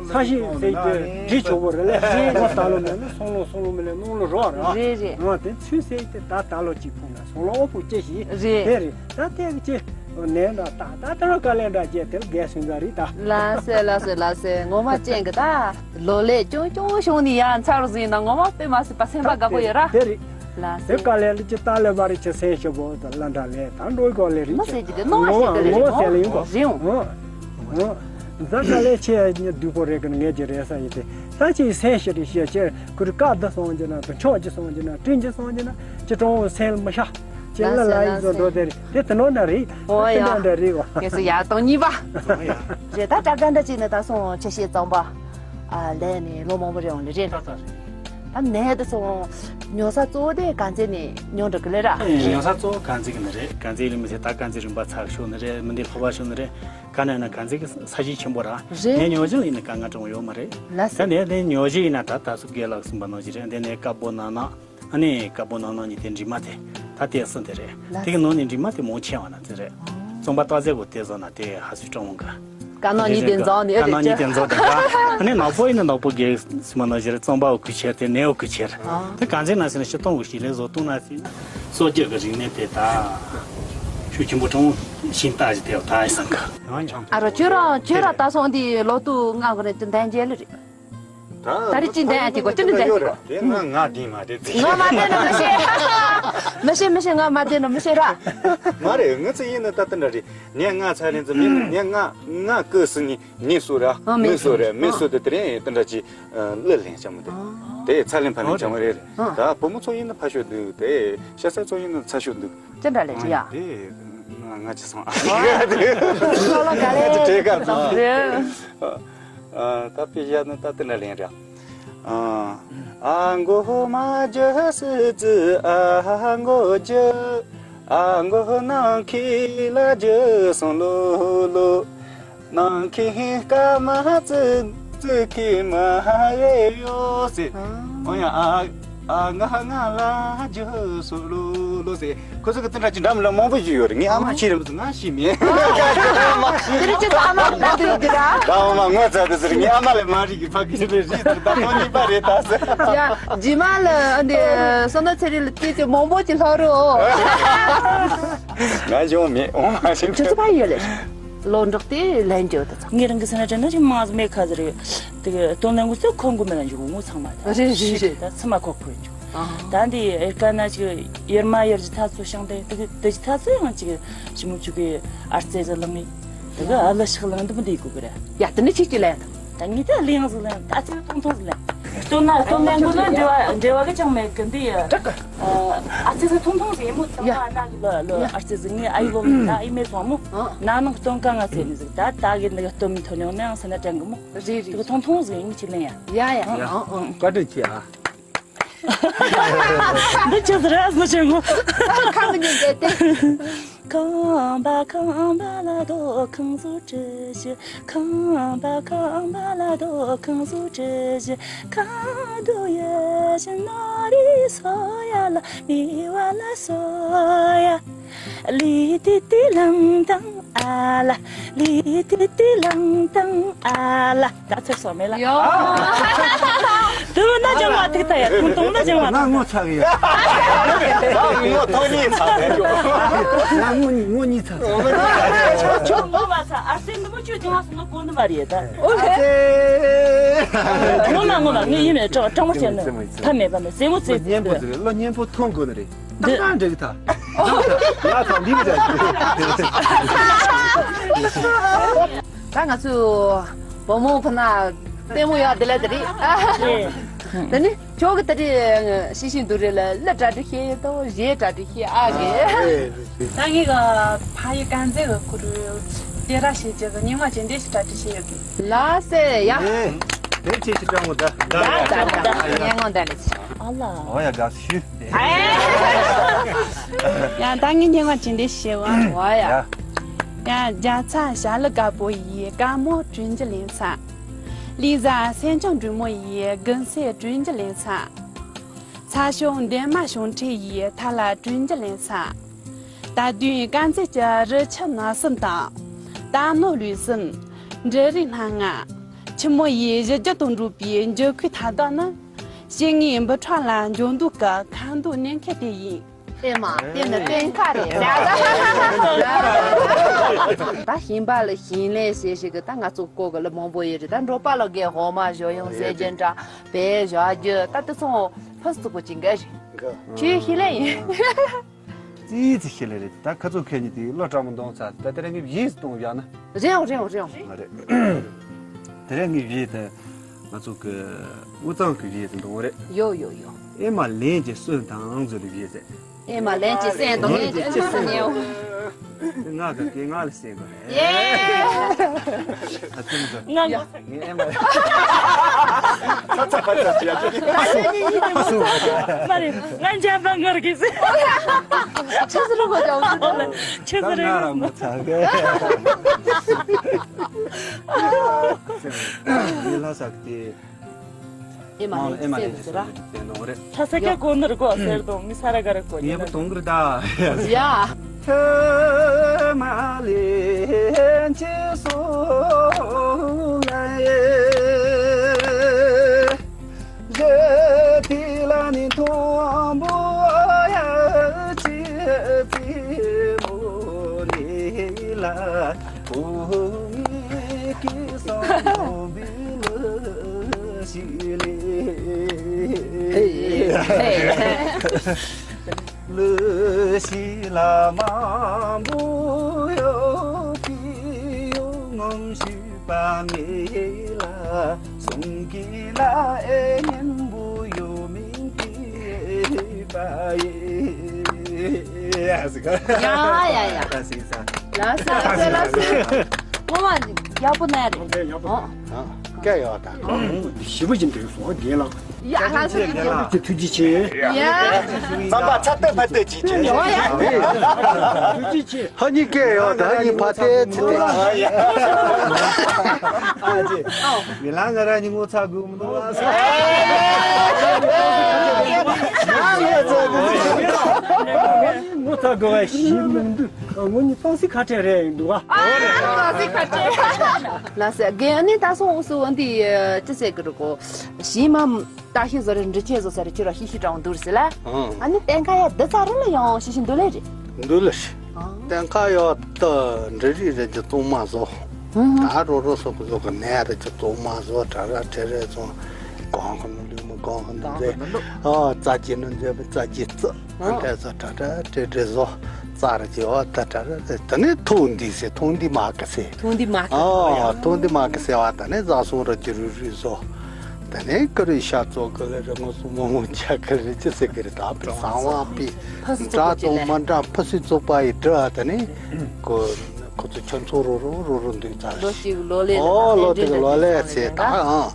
ས་གཞི་ཟེར་རྒྱུ་འབྲི་ཆོག་པོ་རེད་ལེ། རེད་རེད། ད་ལོ་མེད་ན་སོང་ལོ་སོང་ལོ་མེད་ན་སྣུམ་ལོ་རོགས་ར། རེད་རེད། ང་དེ་ཚུལ་ཟེར་དེ་ད་ད་ལོ་གཅིག་ཕུང་ན་སོང་ལོ་ཨོ་ཕུ་ཅེ་ཞིག་རེད། དེ་རེད། ད་དེ་ཅེ་ནས་འདྲ་ད་ད་ད་རོ་ཀ་ལེ་འདྲ་ཅེ་དེ་རྒས་སུན་ཟ་རེད་ད། ལ་སེ་ལ་སེ་ལ་སེ་ངོ་མ་ཅན་གི་ད་ལོ་ལེ་ཅུང་ཅུང་བྱུང་ནི་ཡ་མཚར་ཟིན་ན་ངོ་མ་དཔེ་མ་སྲིད་པ་སེམས་པ་དགའ་པོ་ཡོད་ར། དེ་རེད། ལ་དེ་སེ། ཀ་ལེ་ལི་ཅི་ཏ་ལེ་བ་རི་ཆེ་སེ་ཤེ་བོ་ད་ལ་འདྲ་ལེ་ད་འགྲོ་གོ་ལེ་རི་མ་ཆེ་སེ་ཅི་དེ་ནོ་ངོ་ཤེ་དེ་ལེ་ངོ་རི་སེ་ལེ་ཡིན་གོ་རི་ཡོང་། ངོ་ངོ་ཛ་ཀ་ལེ་ཆེ་ཉི་དུ་པོ་རེ་གི་ངེ་ཅི་རེ་ས་ཡི་དེ་ད་ཅི་སེ་ཤེ་རི་ཤེ་ཆེ་ཁུ་རི་ཀ་ད་སོང་ཅི་ན་དུ་ཆོ་ཅི་སོང་ཅི་ན་ཏྲིན་ཅི་སོང་ཅི་ན་ཅི་ཀྲོང་སེ་ལ་མ་ཤ་ཅི་ལ་ལ་ཡི་ཟོ་འགྲོ་དེ་རི་དེ་དེ་ནོ་ན་རི་ཨོ་ཡ། དེ་ནོ་འདྲ་རི་གོ་ངེ་སུ་ཡ་དང་གཉིས་པ་རེ་ད་ཀྲ་ཀ་འདྲ་ཅི་ན་ད་སོང་ཆེ་ཤེ་ཙམ་པ་ཨ་ལེ་ནི་ལོ་མང་པོ་རེ་ཡོང་ལེ་རེ་འདྲ་ད་ནས་དུ་སོང་ཉོ་ས་གཙོ་བོ་དེ་ག་ཚད་ནས་ཉོ་འགྲོ་གི་ལེ་ར། ཉོ་ས་གཙོ་བོ་ག་ཚད་གི་ནི་རེད། ག་ཚད་ལི་མི་ཚེ་ད་ག་ཚད་རིན་པ་ཚ་ཤོ་ནི་རེད། མི་འདི་ལྷོ་པ་ཤོ་ནི་རེད། ག་ནས་ན་ག་ཚད་གི་ས་གཞི་ཆེན་པོ་ར། རེད། ངས་ཉོ་གཞི་ལ་ཡིན་ན་ག་ང་གྲོང་ཡོད་མ་རེད། ལ་ད་ནས་དེ་ཉོ་གཞི་ཡིན་ན་ད་ད་སུ་རྒན་ལགས་གསུངས་པ་ནང་བཞིན་རེད། འདི་ནས་དཀར་པོ་ནག་ནག་ཨ་ནི་དཀར་པོ་ནག་ནག་གཉིས་དེ་འདྲི་མ་དེ་ད་དེ་སུ་དེ་རེད། ལ་དེ་གི་ནང་ནས་འདྲི་མ་དེ་མོ་ཆེ་བ་ན་དེ་རེད། ཨོ། རྩོམ་པ་སྟག་རྩེ་གོ་དེ་བཟོ་ན་དེ་ཧ་སུ་ཀྲོང་ག་ཀ་ནོ་གཉིས་དེ་འཛོག་ནི་ཀ་ནོ་གཉིས་དེ་འཛོག་དེ་ཀ་ཨ་ནི་ནག་པོ་ཡིན་ན་ནག་པོ་རྒྱལ་སི་མ་ནོ་ཞེར་རྩོམ་པའོ་གུ་ཆེར་དེ་ནེའོ་གུ་ཆེར་དེ་གང་ཚེ་ན་ཟེར་ན་ཤི་སྟོང་གི་ཞིག་ལས་བཟོ་སྟོང་ན་ཟེར་ན་སོ་རྒྱལ་གི་རིག་གནས་དེ་ད་ཤུགས་ཆེན་པོ་ཀྲོང་ཤིང་རྟ་ཞིག་དེ་ད་ཡི་སང་ག་ཨ་རོ་ཁྱོད་རང་ཁྱོད་རང་ད་སོང་དེ་ལོ་དུ་ང་གི་རེད་དུ་འདན་རྒྱལ་རེད། ད་རེས་ཅི་འདྲ་ཡང་དེ་གོ་ཅི་འདྲ་འདྲ་ཡོད་རེད། དེ་ང་ང་དེ་མ་དེ་ཚིག་ང་མ་དེ་ནོ་མི་ཤེས། མི་ཤེས་མི་ཤེས་ང་མ་དེ་ནོ་མི་ཤེས་ར། མ་རེད། ང་ཚོ་ཡིན་ན་ད་ལྟ་འདྲ་རེད། ནས་ང་ཚ་ལེན་ཚོ་མི་ནས་ང་ང་ཀི་སི་ནི་ནི་སུ་ར་ཨ་མི་མི་སུ་སུ་ར་མི་ཨ་སུ་དེ་དེ་རིང་དེ་འདྲ་ཅི་ལི་ལེན་ཅང་མི་དེ་དེ་ཚ་ལེན་ཕ་ལེན་ཅང་མི་རེད། ད་བུ་མོ་ཚོ་ཡིན་ན་ཕ་ཤོད་འདུག་དེ་ཤ་ཚ་ཚོ་ཡིན་ན་ཚ་ཤོད་འདུག་ཅི་འདྲ་ལེན་ཅི་ཡ། དེ་ང་ང་ཅི་སོང་ཨ། ལོ་ལོ་ག་ལེ་ང་ཅི་དྲེ་ག་སོང་། རེད། ཨ། ད་དཔེ་བཞག་ན་ད་དེ་འདྲ་ལེན་རེད། ཨ། ཨ་མགོ་མ་རྒྱུ་སི་ཙི་ཨ་མགོ་རྒྱུ། ཨ་མགོ་ནང་ཁི་ལ་རྒྱུ་སོང་ལོ་ལོ། ནང་ཁི་ཀ་མ་ཙི་ཙི་ཁི་མ་ཡེ་ཡོ་སི། ཨོ་ཡ་ཨ། ཨ་ང་ང་ལ་རྒྱུ་སོ་ལོ་ལོ་སེ། ཁོ་ཚོ་གི་དེ་འདྲ་ཅིག་འདྲ་མི་ལ་མང་པོ་ཞིག་ཡོད་རེད། ངའི་ཨ་མ་ཤི་རེད་མི་ང་ཤི་མེད། དེ་རིང་ཁྱེད་ཚོ་ཨ་མ་ལ་འདྲ་དུ་ཡོད་ཀྱི་ར། ད་ཨ་མ་ངོ་ཚ་དུ་ཟེར། ངའི་ཨ་མ་ལ་མ་རིག་གི་ཕ་གི་རེད་རེད་ཟེར། ད་ཐོག་གཉིས་པ་རེད་ད་ཟེར། ཡ་རྗེས་མ་ལ་འདི་བསོད་ནམས་ཚེ་རིང་ལ་བལྟས་ཚེ་མང་པོ་ཅིག་ལྷག་རོགས། ང་ཅང་མེད་ཨོ་མ་ཞིག་ཁྱེད་ཚོ་ཕ་ཡོད་ལེ། ལོ་འབྲོག་དེ་ལན་རྒྱོ་དེ་ཚོ། ངའི་རང་གི་སེམས་ན་དྲན་ན་ཅིག་མང་ཟིག་མེད་ཁ་ཟིག་རེད། དེ་གི་སྟོན་ལན་གོ་ཚོད་ཁོ་མགོ་མེད་ལ་འཇུག་ངོ་ཚང་མ་རེད་རེད་རེད། ད་ཚི་མ་ཁོ་ཁོས་འཇུག་ད་འདི་ཨེ་ཀ་ན་ཅིག་ཡར་མ་ཡར་གྱི་ཐ་ཚོ་ཤང་དེ་དེ་གི་དེ་གི་ཐ་ཚོ་ཡང་ཅིག་ཞི་མོ་ཅུ་གི་ཨར་རྩེ་ཟི་ལང་ངི་དེ་གི་ཨ་ལ་ཤག་ལང་འདི་མི་འདི་གོ་གི་རེད། ཡ་དེ་ནི་ཆིག་ཅིག་ལན། ད་ངས་ད་ལེང་ཟིག་ལེང་ད་ཨ་ཙི་ཐུང་ཐུང་ཟིག་ལེང་། སྟོན་ན་སྟོན་ལེང་གོ་ལ་འབྲེལ་བ་འབྲེལ་བ་གི་ཅང་མེད་གི་འདི་ཡ། ཨ་ཙི་ཟིག་ཐུང་ཐུང་ཟིག་ཡིན་མོ་ཚང་མ་ཨ་ན་གི་ལོ་ལོ་ཨ་ཙི་ཟིག་ངའི་ཨ་ཡི་ལོ་ལ་ད་ཨི་མེ་སོང་མོ། ན་ནང་སྟོན་ཀ་ང་ཚེ་ནི་ཟིག་ད་ད་གི་འདི་གི་སྟོན་མི་ཐོན་ཡོང་ནའང་སེ་ན་དྲན་གི་མོ། རེད་རེད། དེ་གི་ཐུང་ཐུང་ཟིག་ཡིན་གི་ཅི་ལེང་ཡ། ཡ་ཡ་ཡ། ཨང་ཨང་། བཀའ་དྲིན་ཆེ་ཨ། འདི་ཅི་ཟེར་ཨ་སུ་ཆེན་མོ། ཁམས་ཉིན་བསྡད་དེ། ཁང་པ་ཁང་པ་ལ་དོ་ཁང་བཟོ་བྲི་ཞིག་ཁང་པ་ཁང་པ་ལ་དོ་ཁང་བཟོ་བྲི་ཞིག་ཁང་དུ་ཡ་ཞིག་ནོ་རི་སོ་ཡ་ལ་མི་བ་ལ་སོ་ཡ། ལི་ཏི་ཏི་ལང་དང་ཨ་ལ། ལི་ཏི་ཏི་ལང་དང་ཨ་ལ། ད་ཚེ་སོ་མེ་ལ། ཡོ། དུ་ན་ཅང་མ་ཐིག་ཐ་ཡ་ཁུང་ཏོང་ན་ཅང་མ་ང་ཐིག་ངོ་ཚ་གི་ཡ། ང་ངོ་ཐོ་ཉི་ཚ་གི་ཡ། ང་ངོ་ངོ་ཉི་ཚ་ཚ། ཁྱོད་ངོ་མ་ཚ་ཨ་སེ་འདི་མོ་ཅུ་ཅང་སུ་ནོ་གོ་ནི་མ་རེད་ད། ཨ་ཙེ། ངོ་མ་ངོ་མ་ངས་ཡིན་མེད་ཀྲང་ཀྲང་མོ་བྱས་ནས་ཐ་མེད་པ་མེད་ཟེ་མོ་ཙེ། ལོ་གཉན་པོ་ཙེ་ལོ་གཉན་པོ་ཐོང་དགོས་ནི་རེད། འདི། ད་འགྲིག་ད། ཡ་ཚ་འདི་མི་ད། ད་ང་ཚོས་བུ་མོ་ཁོ་ན་ལྟད་མོ་ཡག་དེ་ལས་དེ་རེད། དེ་ནི་ཁྱོད་ཀྱི་དེ་རེད་ཤི་ཤི་འདུག་རེད་ལ་ལ་གྲ་སྒྲིག་བྱེད་ཡོད་དོ་གཞས་གྲ་སྒྲིག་བྱེད་ཨ་གེ། ད་ངས་ག་ཕ་ཡི་དཀར་མཛེས་ཀྱི་ཁུ་རུ་སྐད་ར་བྱེད་ཀྱི་སྙན་ངག་ཅན་འདྲེ་ཞིག་གྲ་སྒྲིག་བྱེད་ཡོད་གི། ལ་སེ་ཡ། དེ་ཅི་ཞིག་ཀྲང་མོ་ད། ད་ད་ད་སྙན་ངག་འདྲ་ནི། ཨ་ལ། ཨོ་ཡ་དགའ་བསུ་ཞུ། ཡང་ད་ངས་སྙན་ངག་ཅིག་འདི་ཞེས་བ། ཨོ་ཡ། ཡང་རྒྱ་ཚ་ཞྭ་ལུ་དཀར་པོ་ཡིས་དཀར་མོ་དྲུང་འཇུ་ལེན་ཚ། ལི་ཟ་སེང་ལྕམ་འབྲུག་མོ་ཡིས་དགུན་སེ་དྲུང་འཇུ་ལེན་ཚ། ཚ་ཞོ་འདན་མ་ཞོ་འཁྲིད་ཡིས་ཐ་ལ་དྲུང་འཇུ་ལེན་ཚ། ད་དུང་དཀར་མཛེས་ཀྱི་རི་ཆུ་ནགས་གསུམ་དང་། རྟ་ནོར་ལུག་གསུམ། འབྲུ་རིགས་སྣ་ལྔ། ཆུ་མོ་ཡི་གཞི་རྒྱུ་དང་འགྲོགས་པའི་འགྱུར་ཁུག་ཐ་དག་ནི། སྐྱེ་དངོས་འབུ་ཕྲུག་ལ་འགྱུར་ལྡོག་གི་ཁ་མདོག་གནས་མཁན་དེ་ཡིན། ཨེ་མ་དེ་ནི་བསྟན་ཁ་རེད། ད་ཞིང་པ་ལ་ཞིང་ལས་བྱེད་ཞིག་གི་ད་ང་ཚོ་བཀོད་གི་ལ་མང་པོ་ཡོད་རེད། ད་འབྲོག་པ་ལ་རྒན་འོ་མ་བཞོ་ཡོང་ཟས་རྒྱུ་འདྲ་བས་བཞོ་རྒྱུ་ད་དེ་ཚོ་ཕུ་སུ་པོ་ཅིག་འགའ་རེད། ཁྱོད་ཞིང་ལས་ཡིན། ཙི་ཙི་ཤི་ལེ་རེད། ད་ཁ་ཚུགས་ཁེ་ཉིད་དེ་བློ་བཀྲ་མོ་གཏོང་ཚར། ད་དེ་རིང་གི་བཞེས་སུ་གཏོང་བཞག་ན། རེད་འོང་རེད་འོང་རེད་འོང་། མ་རེད། དེ་རིང་གི་བཞེས་དེ་ང་ཚོ་གི་དབུས་གཙང་གི་བཞེས་དེ་འདོང་རེད། ཡོ་ཡོ་ཡོ། ཨེ་མ་ལན་གྱི་སོན་དང་ཟོ་ལི་བཞེས་ཟེར། ཨེ་མ་ལན་གྱི་སོན་དང་ལན་གྱི་སོན་ཉེ་འོ། ང་གི་སྐད་ངག་ལ་སེང་གོ་རེད། ཡེ། ཨ་ཙི་མི་ང་ངོ་ངས་ཨེ་མ། ཚ་ཚ་ཕ་ཚ་ཅི་ཡ་ཅི། མ་རེད། ང་འཇམ་པ་ངར་གི་ཟེར། ཆི་ཟེར་གོ་ཅོག་ཟེར། ཆི་ཟེར་ད་ང་རང་ངོ་ཚ་གི། ངས་ལྷ་ས་གི་དེ། ཨེ་མ་ལེ་ཨེ་མ་ལེ་ཟེར་ཟེར་ར། ལྷ་ས་ཁ་གོ་ནར་གོ་ཟེར་དང་མི་ས་ར་ག་ར་གོ་ཉེ་པོ་གཏོང་གི་རེད་ད། ཡ། ཐ་མ་ལེན་ཅི་སོང་ང་ཡེ། རེ་ཏི་ལ་ནི་མཐོང་བོ་ཡ་ཅི་ཙི་མོ་ལེ་ལ་བུ་མི་ཀི་སང་བི་ལ་ཞི་ལེ། ལུ་ཞི་ལ་མང་པོ་ཡོད་པི་ཡོད་ངོམ་ཞུ་པ་མེ་ལ་སུང་གི་ལ་ཨེ་ཉིན་བུ་ཡོད་མིན་པི་པ་ཡེ། ཡ་ཡ་ཡ། ལ་ས་ལ་ས་ལ་ས། ངོ་མ་ཡག་པོ་ན་རེད། ཨོ། སྐད་ཡོད་ད། ཞི་བ་ཅན་དུ་སོང་རྒན་ལགས། ཡ་ལ་ས་ཅི་ཐུགས་རྗེ་ཆེ། ཡ། རྩམ་པ་ཚ་ཏོག་ཕ་ཏོག་ཅིག་བྱེད། ཡོ་ཡ། ཐུགས་རྗེ་ཆེ། ཧ་ནི་སྐད་ཡོད་ད་ཧ་ནི་ཕ་ཏེ་ཚི་ཏེ། ཨ་ཅེ། མི་ལ་ང་ར་ནི་ངོ་ཚ་དགོས་མི་འདུག་ཨ། ངོ་ཚ་དགོས་པ་ཞིག་མི་འདུག་ངོ་ནི་ཏོང་སི་ཁ་བྲལ་རེད་འདུག་ཨ། ཨ་ཏོང་སི་ཁ་བྲལ། ལ་ས་རྒན་ནི་ད་སོང་སུ་འོན་ཏི་ཅི་ཟེར་གི་རུ་གོ་ཞི་མ། ད་ཤི་ཟོ་རེ་འདྲི་ཆེ་ཟོ་ས་རེ་ཁྱོད་ར་ཤི་ཤི་གྲང་འདུག་ཟེར་ལ། ཨང་། ཨ་ནི་བསྟན་ཁ་ཡ་འདི་ཚ་རེ་ལ་ཡང་ཤི་ཤི་འདུག་ལེ་རེད། འདུག་ལེ་ཤི། ཨང་། བསྟན་ཁ་ཡ་ད་འདྲི་རི་རེ་ཅི་གཙང་མ་བཟོ། ཨང་། ད་རོ་རོ་སོ་གི་ཟོ་གི་ནས་རེ་ཅི་གཙང་མ་བཟོ་གྲ་ར་གྲེ་རེ་བཟོ། གང་གི་ནུ་ལུ་མི་གང་གི་ནུ་ཛེ། ཨ་རྩ་ཅི་ནུ་ཛེ་མི་རྩ་ཅི་རྩི། ཨང་། དེ་ཚོ་གྲ་གྲ་གྲེ་གྲེ་བཟོ། རྩ་ར་ཅི་བ་ད་གྲ་ར་དེ་ནས་ཐུག་འདི་ཟེར་ཐུག་འདི་མ་གི་ཟེར། ཐུག་འདི་མ་གི་ཨ་ཐུག་འདི་མ་གི་ཟེར་བ་ད་ནས་བཟའ་སོང་ར་ཅི་རུ་རུ་བཟོ། ད་ནས་ཀི་རུ་ཤ་ཙོ་གི་ལ་རི་མོ་སུ་མོ་མོ་ཆ་གི་རི་ཅི་ཟེར་གི་རི་ད་པི་གསང་བ་པི་ཕ་སུ་འདྲ་ཙོག་ཅི་དང་ལེ་མ་འདྲ་ཕ་སུ་ཙོག་པ་ཡི་འདྲ་ད་ནས་ཁོ་ཁོ་ཚོ་ཁྱོད་ཚོ་རུ་རུ་རུ་རུ་འདུག་ད་ལོ་གཅིག་ལོ་ལེ་ཨོ་ལོ་དེ་གི་ལོ་ལེ་ཟེར་ད་ཨ་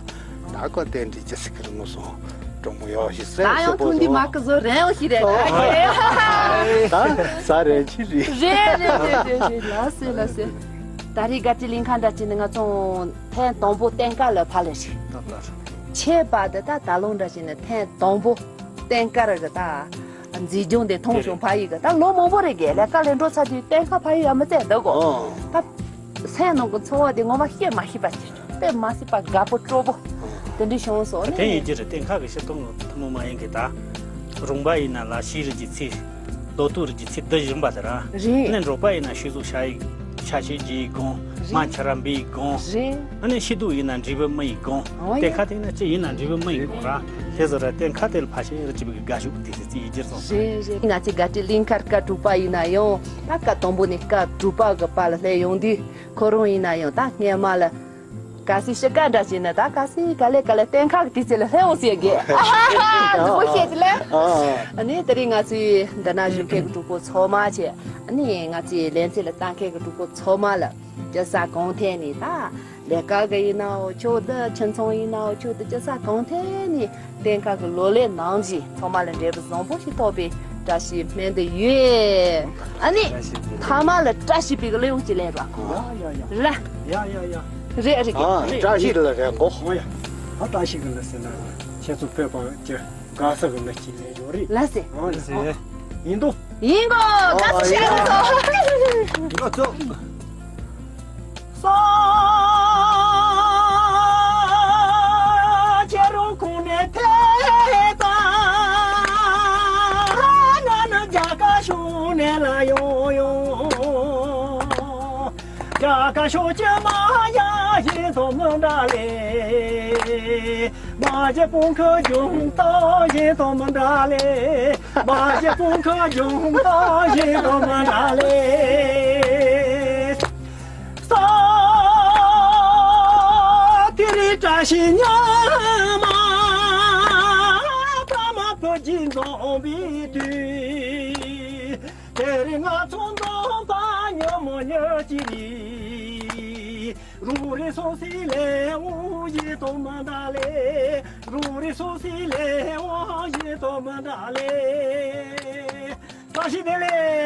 ད་ཁོ་དེ་འདྲི་ཅི་ཟེར་གི་རི་མོ་སོང་། གྲོང་མོ་ཡོད་ཞིག་སེ་ད་ཡང་ཐུང་དུས་མ་ཀི་བཟོ་རན་ཡོད་ཞིག་རེད། ད་ས་རན་ཆི་རེད། རེད་རེད་རེད་རེད། ལ་སེ་ལ་སེ། ད་རེས་དགའ་སྤྲོའི་གླིང་ཁ་འདྲ་བྱས་ནས་ང་ཚོ་ཐེངས་དང་པོ་སྟོན་ཁ་ལ་ཕར་ལ་ཞིག་ཁྱད་པར་དུ་ད་ད་ལོ་འདྲ་བྱས་ནས་ཐེངས་དང་པོ་སྟོན་ཁ་ར་གི་ད་མཛེས་ལྗོངས་དེ་མཐོང་བྱུང་ཕ་ཡི་གི་ད་ལོ་མང་པོ་རེད་གི་ལས་ཀ་ལས་འགྲོ་ཚར་དུས་སྟོན་ཁ་ཕ་ཡི་ཡ་མི་བཙལ་འདུག་གོ་ད། སེམས་ནང་གི་ཚོར་བ་དེ་ངོ་མ་བཤད་མ་ཤེས་པ་ཅིག་དཔེ་མ་སྲིད་པ་དགའ་པོ་སྤྲོ་པོ་དེ་འདྲ་བྱུང་སོང་། ད་ནི་དེ་ཡིན་གྱི་རེད། སྟོན་ཁ་གི་ཕྱིར་གཏོང་ཐུན་མོང་མ་ཡིན་གི་ད་རོང་པ་ཡིན་ན་ལ་ཤི་རི་གི་ཚེ་ལོ་ཏོག་རི་གི་ཚེ་འདི་བཞིན་པ་དེ་ར་རེད། ནི་འབྲོག་པ་ཡིན་ན་ཤི་གཟུགས་ཤ་ཡི་ཤ་ཤེད་རྒྱས་ཡི་དགོང་མ་ཆ་ར་འབི་ཡི་དགོང་རེད། ཨ་ནི་ཤི་དུག་ཡིན་ན་འབྲས་བུ་མི་ཡི་དགོང་ཨོ་ཡ། སྟོན་ཁ་དེ་ན་ཅི་ཡིན་ན་འབྲས་བུ་མི་ཡི་དགོང་ར་དེ་ཟེར་ར། སྟོན་ཁ་དེ་ལ་ཕ་ཤེས་རི་ཅི་བི་གི་དགའ་ཤུགས་དེ་ཚེ་ཚེ་ཡི་གྱིར་སོང་། རེད་རེད། ང་ཚོའི་དགའ་སྤྲོའི་གླིང་ཁར་སྐར་དྲུག་པ་ཡིན་ན་ཡང་ད་སྐར་དང་པོ་ནས་སྐར་དྲུག་པ་གི་བར་ལ་སླེབས་ཡོང་དུས། ཁོ་རང་ཡིན་ན་ཡང་ད་སྔས་མ་ལ། གལ་སྲིད་ཤི་ཀ་འདྲ་བྱས་ན་ད་གལ་སྲིད་ག་ལེ་ག་ལེ་སྟོན་ཁ་གི་དུས་ཚོད་ལ་སླེབས་འོང་ཟེར་གི་ཨ་ཧ་ཧ་ཧ། འདི་མོ་བཤད་ཀྱི་ལེ། ཨ་ནི་དེ་རིང་ང་ཚོའི་འདི་ན་བཞུགས་མཁན་གྱི་གྲོགས་པོ་ཚང་མ་བྱས། ཨ་ནི་ང་ཚོའི་ལེ་ཚན་ལ་ལྟ་མཁན་གྱི་གྲོགས་པོ་ཚང་མ་ལ་སྐྱེ་ས་གང་ཐད་ནས་ད་ལས་ཀ་གི་ཡིན་ནའོ་ཆོག་ད་ཁྱིམ་ཚང་ཡིན་ནའོ་ཆོག་ད་སྐྱེ་ས་གང་ཐད་ནས། སྟོན་ཁ་གི་ལོ་ལེགས་ནང་བཞིན་ཚང་མ་ལ་འབྲས་བུ་བཟང་པོ་ཞིག་ཐོབ་པའི་བཀྲ་ཤིས་སྨོན་འདུན་ཡོད། ཨ་ནི་ཐ་མ་ལ་བཀྲ་ཤིས་པའི་གླུ་ཡང་ཅིག་ལེན་རོགས། ཡ་ཡ་ཡ། ར། ཡ་ཡ་ཡ། རེད་རེད། ཨ་བཀྲ་ཤིས་ལ་རེད་གོ་ཨོ་ཡ། ད་བཀྲ་ཤིས་གི་ལ་ཟེར་ན་ཁྱེད་ཚོ་བོད་པ་གི་དགའ་ས་གི་ལ་ཅིག་ལེན་ཡོད་རེད། ལ་ཟེར། ཨོ་ཡ། ཡིན་དོ། ཡིན་གོ། ཨོ་བཀྲ་ཤིས་ཡིན་གོ། ཡིན་གོ། ས་ཁྱེད་རང་ཁོང་ནས་ཐད་ད་ང་ནི་རྒྱ་གར་ཕྱོགས་ནས་ལ་ཡོང་ཡོང་། རྒྱ་གར་ཕྱོགས་ཀྱི་མ་ཡ་ཡིན་དོ་མི་འདྲ་ལེ། མ་གཞི་སྤུན་ཁ་ལྗོངས་ཏང་ཡིན་དོ་མི་འདྲ་ལེ། མ་གཞི་སྤུན་ཁ་ལྗོངས་ཏང་ཡིན་དོ་མི་འདྲ་ལེ། ས་དེ་རིང་བཀྲ་ཤིས་ཉི་མ་ཕ་མ་བུ་གཅིག་འཛོམས་པའི་དུས། དེ་རིང་ང་ཚོ་འཛོམས་པ་ཉིན་མོ་ཉིན་གཅིག་རེད། རུ་རེ་སོ་སི་ལེ་འོ་ཡེ་དོ་མ་ད་ལེ། རུ་རེ་སོ་སི་ལེ་འོ་ཡེ་དོ་མ་ད་ལེ། བཀྲ་ཤིས་བདེ་ལེགས།